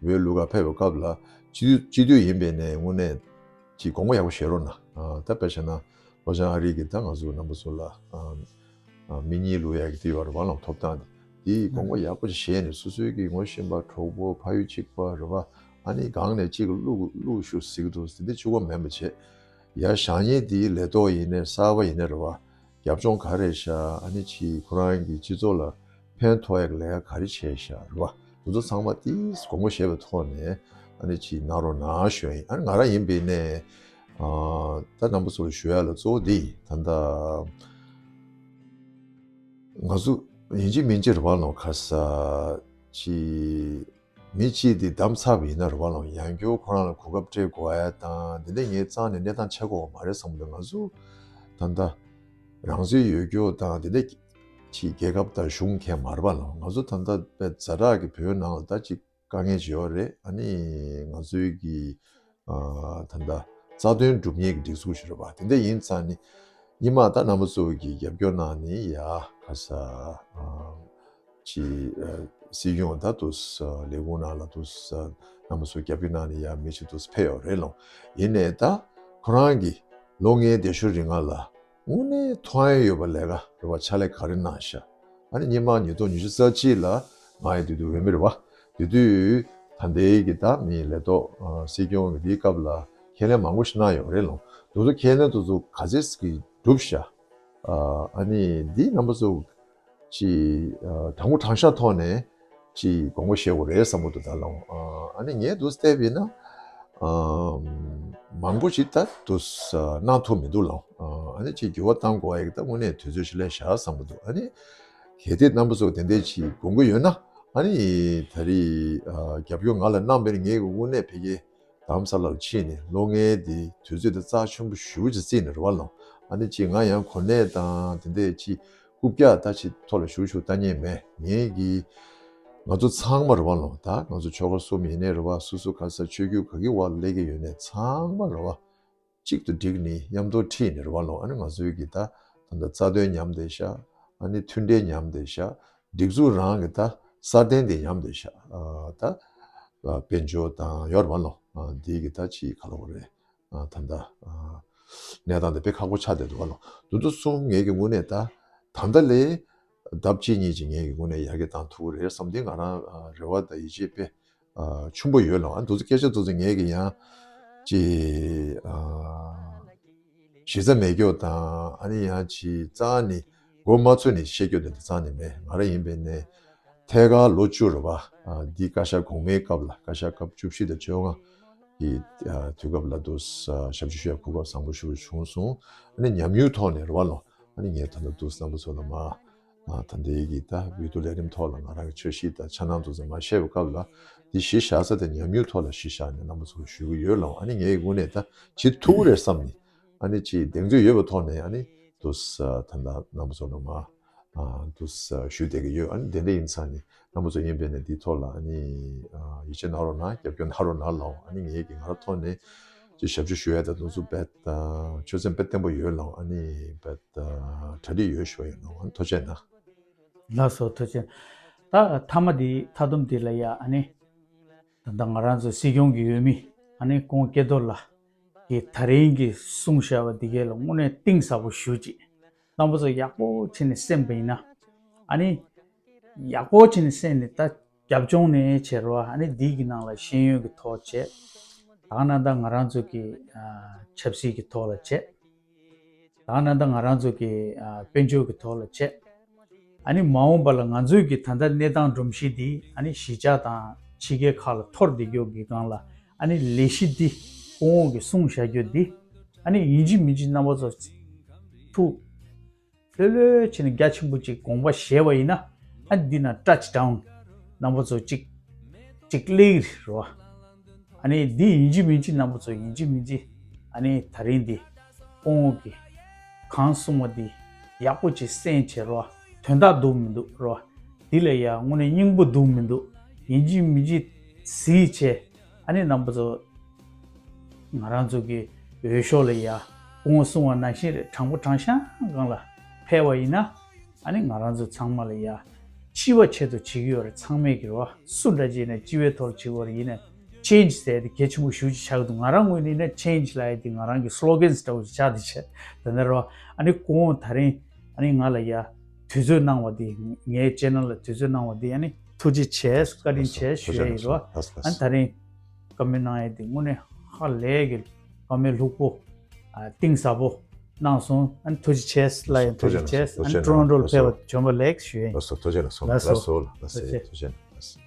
བོད་ལུགས་ཁག་ཕེབས་པའི་སྐབས་ལ་སྤྱི་འཐུས་སྤྱི་འཐུས་ཡིན་པའི་ནས་དངོས་གནས་ཀྱི་དགོངས་པ་ཡག་པོ་བཞེས་རོགས་གནང་། ཨ་ད་དཔེ་བྱས་ན་ལྷོ་བྱང་ཨ་རི་གི་ད་ང་ཚོ་རྣམ་པ་ཚོ་ལ་ཨ། མི་གཉིས་ལུས་ཡག་གི་དེ་ཡོད་རེད་བ་ལང་ཐོབ་ཐང་དེ། དེའི་དགོངས་པ་ཡག་པོ་ཞིག་བཞེས་ནས་སོ་སོའི་གི་ངོ་ཤེས་པ་གྲོགས་པོ་ཕ་ཡུལ་གཅིག་པ་རེད་བ། ཨ་ནི་གང་ནས་གཅིག་གླུ་གླུ་ཞུ་ཟིག་འདུག་ཟེར་འདི་གཅིག་པ་མེད་པ་བྱས། ཡ་བཞག་ཉེ་དེའི་ལས་ཐོག་ཡིན་ནའི་གསར་པ་ཡིན་ནའི་རེད་བ། རྒྱབ་ལྗོངས་ག་རེ་བཞག་ཨ་ནི་ཅི་ཁོ་རང་གི་སྤྱི་ཚོགས་ལ་ཕན་ཐོགས་ཡག་གི་ལས་ཀ་ག་རེ་བྱས་བཞག་རེད་བ། དེ་ཚོ་ཚང་མ་ཏིས་དགོངས་པ་བཞེས་པའི་ཐོག་ནས་ཨ་ནི་ཅིག་གནང་རོགས་གནང་ཞུ་ཡ་ཡིན། ཨ་ནི་ང་རང་ཡིན་པའི་ནས་ཨ་ད་རྣམ་པ་ཚོ་ལ་ཞུ་ཡ་ལ་གཙོ་བོ་འདི་ཡིན། ད་ལྟ་ང་ཚོ་ཡིན་གཅིག་མིན་གཅིག་རེད་བ་ལོ་ཁ་ས་ཅི་ མི་གཅིག་དེ་བདམས་ཚར་བ་ཡིན་ན་རེད་བ་ལོ། ཡང་བསྐྱར་ཁོ་རང་ལ་གོ་སྐབས་སྤྲད་དགོས་ཡ་དང་དེ་འདྲ་ངས་རྩ་ནས་གནས་སྟངས་ཆགས་ཀྱི་ཡོད་མ་རེད་བསམ་གྱི་འདུག་ང་ཚོ་ད་ལྟ་རང་བཙན་ཡོད་རྒྱུ་དང་དེ་འདྲ་ཅིག་རྒྱལ་ཁབ་དང་གཞུང་མཁན་མ་རེད་བ་ལོ། ང་ཚོ་ད་ལྟ་དཔེ་ཛ་དྲག་གི་བོད་ནང་ལ་ད་ཅིག་དཀའ་ངལ་ཅིག་ཡོད་རེད། ཨ་ནི་ང་ཚོའི་གི་ཨ་ད་ལྟ་རྩ་དོན་སྒྲུབ་མཁན་གྱི་སྒྲིག་འཛུགས་ཤིག་རེད་བ། དེ་འདྲ་ཡིན་ཙང་ནི་སྔོན་མ་ད་རྣམ་པ་ཚོ་གི་རྒྱབ་སྐྱོར་གནང་ནི་ཡ་ཁ་ས་ཨ་ཅི་ཨ་སྲིད་སྐྱོང་ད་དུ་ས་ལས་ཁུངས་ནང་ལ་དུ་ས་རྣམ་པ་ཚོ་རྒྱབ་སྐྱོར་གནང་ནི་ཡ་མི་ཅིག་དུ་ས་ཕེབས་ཡོད་རེད་ལོ། ཡིན་ནའི་ད་ཁོ་རང་གི་ལོ་ལྔའི་འདས་ཤོག་རིང་ལ་དངོས་གནས་ཐོགས་ཡ་ཡོད་པ་ལས་ཀ་རེད་བ། ཕྱག་ལས་ག་རེ་གནང་ཤག་ཨ་ནི་སྔོན་མ་ཉིས་སྟོང་ཉི་ཤུ་རྩ་གཅིག་ལ་ང་ཡི་དུས་དུས་འོས་མི་རེད་བ། དེ་དུས་ད་ལྟའི་གི་ད་མི་ལས་ཐོག་ཨ་སྲིད་སྐྱོང་གི་དེའི་སྐབས་ལ་ཁས་ལེན་མང་པོ་ཞིག་གནང་ཡོད་རེད་ལོ། དེ་ཚོ་ཁས་ལེན་དེ་ཚོ་ག་ཚད་ཀྱི་འགྲུབ་ཤག་ཨ་ཨ་ནི་འདི་རྣམ་པ་ཚོ་ཅིག་ཨ་དྲང་པོ་དྲང་བཞག་ཐོག་ནས་ཅིག་དགོངས་པ་བཞེས་དགོས་རེད་བསམ་གྱི་འདུག་ད་ལོ། ཨ་ཨ་ནི་ངས་འདུག་བལྟས་པ་ཡིན་ན་ཨ་མང་པོ་ཞིག་ད་འདུག་གནང་ཐུབ་མི་འདུག་ལོ། ཨ་ཨ་ནི་ཅིག་འགྱུར་བ་གཏང་དགོས་ཡ་གི་ད་དངོས་གནས་དུས་ཚོད་ཞིག་སླེབས་ཤག་བསམ་གྱི་འདུག་ཨ་ནི་གལ་ཏེ་རྣམ་པ་ཚོ་དེ་འདྲས་ཅིག་དགོངས་ཀྱི་ཡོད་ན་ཨ་ནི་ད་རེས་ཨ་རྒྱབ་སྐྱོར་ང་ལ་གནང་བའི་ངས་གི་དངོས་གནས་ཕ་གིའི་རྡ་རམ་ས་ལར་ཕྱིན་ནས་ལོ་ལྔའི་དེ་དུས་ཚོད་དེ་རྩ་ཆེན་པོ་ཞེ་པོ་ཅིག་བརྩིས་ནས་རེད་བ་ལོ། ཨ་ནི་ཅིག་ང་ཡང་གོ་གནས་དང་དེ་འདྲས་ཅིག་རྐུབ་བཀྱག་ད་ཅིག་ཐོག་ལ་ཞུ་ཞུ་ལྟ་མཁན་མེད། ངས་གི་ང་ཚོ་ཚང་མ་རེད་བ་ལོ། ད་ང་ཚོ་ཆོལ་ཁ་གསུམ་ཡིན་ནའི་རེད་བ། སོ་སོ་ག་ས་ཆོས་བརྒྱུད་ག་གི་བར་ལ་སླེབས་ཀྱི་ཡོད་ནའི་ཚང་མ་རེད་བ། གཅིག་ཏུ་བསྒྲིལ་ནས་མཉམ་དུ་ཁྲིད་ནས་རེད་བ་ལོ། ཨ་ནི་ང་ཚོའི་གི་ད་ད་ལྟ་རྩ་དོན་མཉམ་བསྡད་ཤག་ཨ་ནི་མཐུན་སྒྲིལ་མཉམ་བསྡད་ཤག་སྒྲིག་འཛུགས་རང་གི་ད་སྲ་བརྟན་དེ་མཉམ་བསྡད་ཤག་ཨ་ད་དཔལ་འབྱོར་དང་ཡོད་རེད་བ་ལོ། ཨ་འདི་གི་ད་ཅིག་ག་ལ་བ་རེད། ཨ་ད་ལྟ་ཨ་གནས་སྟངས་དེ་དཔེ་ཁག་པོ་ཆགས་བསྡད་འདུག་བ་ལོ། དེ་ཚོ་གསུམ་ངེད་ཀྱི་ངོས་ནས་ད་ད་ལྟ་ལས་ལྡབ་གཅིག་གཉིས་ཀྱིས་ངེད་ཀྱི་ངོས་ནས་ཡར་རྒྱས་བཏང་ཐུབ་ཀྱི་རེད་བསམ་དེ་ང་རང་ཨ་རེ་བ་དང་ཡིད་ཆེས་དཔེ་ཨ་ཆེན་པོ་ཡོད་ལ། ཨ་དེ་ཚོ་སྐད་ཆ་དེ་ཚོ་ངེད་ཀྱི་ཡང་ཅི་ཨ་གཞི་རྩ་མེད་སྐྱོ་དང་ཨ་ནི་ཡང་ཅི་རྩ་ནས་མགོ་མ་ཚོས་ནས་བཤད་སྐྱོ་དེ་རྩ་ནས་མེད། ང་རང་ཡིན་པའི་ནས་ཐད་ཀར་ལོ་བཅུ་རེད་བ། ཨ་འདི་བཀའ་ཤག་གོང་མའི་སྐབས་ལ་བཀའ་ཤག་སྐབས་བཅུ་བཞི་དང་བཅོ་ལྔ་གི་ཨ་དུས་སྐབས་ལ་དུ་ཨ་ཞབས་ཕྱི་ཞུ་ཡ་གོ་སྐབས་བཟང་པོ་ཞེ་པོ་བྱུང་སོང་། ཨ་ནི་ཉམས་མྱོང་ཐོག་ནས་རེད་བ་ལོ། ཨ་ནི་ངས་ད་ལྟ་དུ་རྣམ་པ་ཚོ་ལ་མ་ཨ་ད་ལྟའི་གི་ད་འོས་བསྡུ་ལས་རིམ་ཐོག་ལ་ང་རང་གི་ཆོས་གཞིས་དང་འཆར་སྣང་དེ་ཚོ་མར་བཤད་པའི་སྐབས་ལ་འདི་གཞི་བཞག་ས་དེ་ཉམས་མྱོང་ཐོག་ལ་གཞི་བཞག་ནས་རྣམ་པ་ཚོ་ལ་ཞུ་གི་ཡོད་ལ། ཨ་ནི་ངའི་ངོས་ནས་ད་བྱེད་ཐུབ་ཀྱི་རེད་བསམ་ནས་ཨ་ནི་ཅིག་གདེང་ཚོད་ཡོད་པའི་ཐོག་ནས་ཨ་ནི་དུ་ཨ་ད་ལྟ་རྣམ་པ་ཚོ་ལ་མ་ཨ་དུ་ཨ་ཞུ་བསྡད་ཀྱི་ཡོད། ཨ་ནི་དེ་འདྲ་ཡིན་ཙང་ནི་རྣམ་པ་ཚོ་ཡིན་པས་ནས་འདིའི་ཐོག་ལ་ཨ་ནི་ཨ་ཡིད་ཆེས་གནང་རོགས་གནང་། རྒྱབ་སྐྱོར་གནང་རོགས་གནང་ལ། ཨ་ནི་ངའི་གི་ང་རང་ཐོག་ནས་ཅིག་ཞབས་ཕྱི་ཞུ་ཡ་དང་དུ་ཚོ་དཔེ་ཨ་ཆོད་སེམས་དཔེ་བརྟན་པོ་ཡོད་ལ། ཨ་ནི་དཔེ་ཨ་གྲ་སྒྲིག་ཡོད་ཞུ་བ་ཡིན་ནོ། ཨ་ནི་ཐུགས་རྗེ་གནང་། ལགས་སོ། ཐུགས་རྗེ། ད་མཐའ་མ་འདི་མཐའ་སྡོམ་འདི་ལ་ཡ་ཨ་ནི་ད་ལྟ་ང་རང་ཚོ་སྲིད་སྐྱོང་གི་འོས་མི་ཨ་ནི་ཀོང་སྐལ་རྡོར་ལགས་ཀྱིས་ད་རིང་གི་གསུངས་བཞག་པ་འདི་གས་ལ་དངོས་གནས་གཏིང་ཟབ་པོ་ཞེ་ཅིག་རྣམ་པ་ཚོ་ཡག་པོ་བྱས་ནས་གསན་པ་ཡིན་ན། ཨ་ནི་ཡག་པོ་བྱས་ནས་གསན་ནས་ད་རྒྱབ་ལྗོངས་ནས་བྱས་རོགས། ཨ་ནི་འདི་གི་ནང་ལ་ཤེས་ཡོན་གྱི་ཐོག་བྱས། ད་ག་ན་ད་ང་རང་ཚོ་གི་ཨ་ཆབ་སྲིད་ཀྱི་ཐོག་ལ་བྱས། ད་ག་ན་ད་ང་རང་ཚོ་གི་ཨ་དཔལ་འབྱོར་གྱི་ཐོག་ལ་བྱས། ཨ་ནི་མ་འོངས་པ་ལ་ང་ཚོའི་གི་ད་ལྟ་གནས་སྟངས་སྒྲོམ་གཞི་འདི་ཨ་ནི་གཞིས་ཆགས་དང་ཕྱི་རྒྱལ་ཁག་ལ་འཐོར་བསྡད་རྒྱུ་གི་སྒང་ལ་ཨ་ནི་ལས་གཞི་འདི་སྐུ་ངོ་གི་གསུངས་བཞག་རྒྱུ་འདི་ཨ་ནི་ཡིན་གཅིག་མིན་གཅིག་རྣམ་པ་ཚོ་ཐུགས་ལྷོད་ལྷོད་བྱས་ནས་རྒྱ་ཆེན་པོ་ཅིག་དགོངས་པ་བཞེས་པ་ཡིན་ན། ཨ་འདི་ན་touch down རྣམ་པ་ཚོ་ཅིག་ཅིག་སླེབས་རེད་བ། ཨ་ནི་འདི་ཡིན་གཅིག་མིན་གཅིག་རྣམ་པ་ཚོ་ཡིན་གཅིག་མིན་གཅིག་ཨ་ནི་ད་རིང་འདི་སྐུ་ངོ་གིས་གང་གསུངས་པ་འདི་ཡག་པོ་ཅིག་གསན་བྱས་རོགས། དོན་དག་འདུག་མི་འདུག་རོགས། འདི་ལ་ཡ་དངོས་གནས་སྙིང་པོ་འདུག་མི་འདུག་ཡིན་གཅིག་མིན་གཅིག་གཟིགས་བྱས། ཨ་ནི་རྣམ་པ་ཚོ་ང་རང་ཚོ་གི་འོས་ཤོག་ལ་ཡ་སྐུ་ངོ་གསུང་བ་ནང་བཞིན་རེད། དྲང་པོ་དྲང་བཞག་སྒང་ལ་ཕེབས་པ་ཡིན་ན། ཨ་ནི་ང་རང་ཚོ་ཚང་མ་ལ་ཡ་སྤྱི་བ་ཆེད་དུ་བྱེད་ཀྱི་ཡོད་རེད། ཚང་མས་ཀྱི་རེད་བ། སུ་འདྲ་ཅིག་ཡིན་ན་སྤྱི་བའི་ཐོག་ལ་བྱེད་ཀྱི་ཡོད་རེད། ཡིན་ན་change ཟེར་དེ་གལ་ཆེན་པོ་ཞེ་ཅིག་ཆགས་ཀྱི་འདུག་ང་རང་ངོས་ནས་ཡིན་ན་change ལབ་ཡ་དེ་ང་རང་གི་slogans འདྲ་བོ་ཅིག་ཆགས་བསྡད་བྱས་ད་ནས་རེད་བ། ཨ་ནི་སྐུ་ངོ་ད་རིང་ཨ་ནི་ང་ལ་ཡ་དུས་ཚོད་གནང་བ་དེ། ངའི་channel ལ་དུས་ཚོད་གནང་བ་དེ་ཨ་ནི་ཐུགས་རྗེ་ཆེ། བཀའ་དྲིན་ཆེ་ཞུ་ཡ་ཡིན་རོ། ཨ་ནི་ད་རིང་བཀའ་མོལ་གནང་ཡ་དེ་དངོས་གནས་ཧ་ལས་ཀྱི་བཀའ་མོལ་ལྷུག་པོ། ཨ་གཏིང་ཟབ་པོ་གནང་སོང་། ཨ་ནི་ཐུགས་རྗེ་ཆེ་ལ་ཡང་ཐུགས་རྗེ་ཆེ། ཨ་ནི་Toronto ལ་ཕེབས་པ་བྱོན་པ་ལེགས་ཞུ་ཡ་ཡིན། ལགས་སོ། ཐུགས་རྗེ་གནང་སོང་། ལགས་སོ། ལགས་སོ། ལགས་སོ། ཐུགས་རྗེ་གནང་། ལགས་སོ།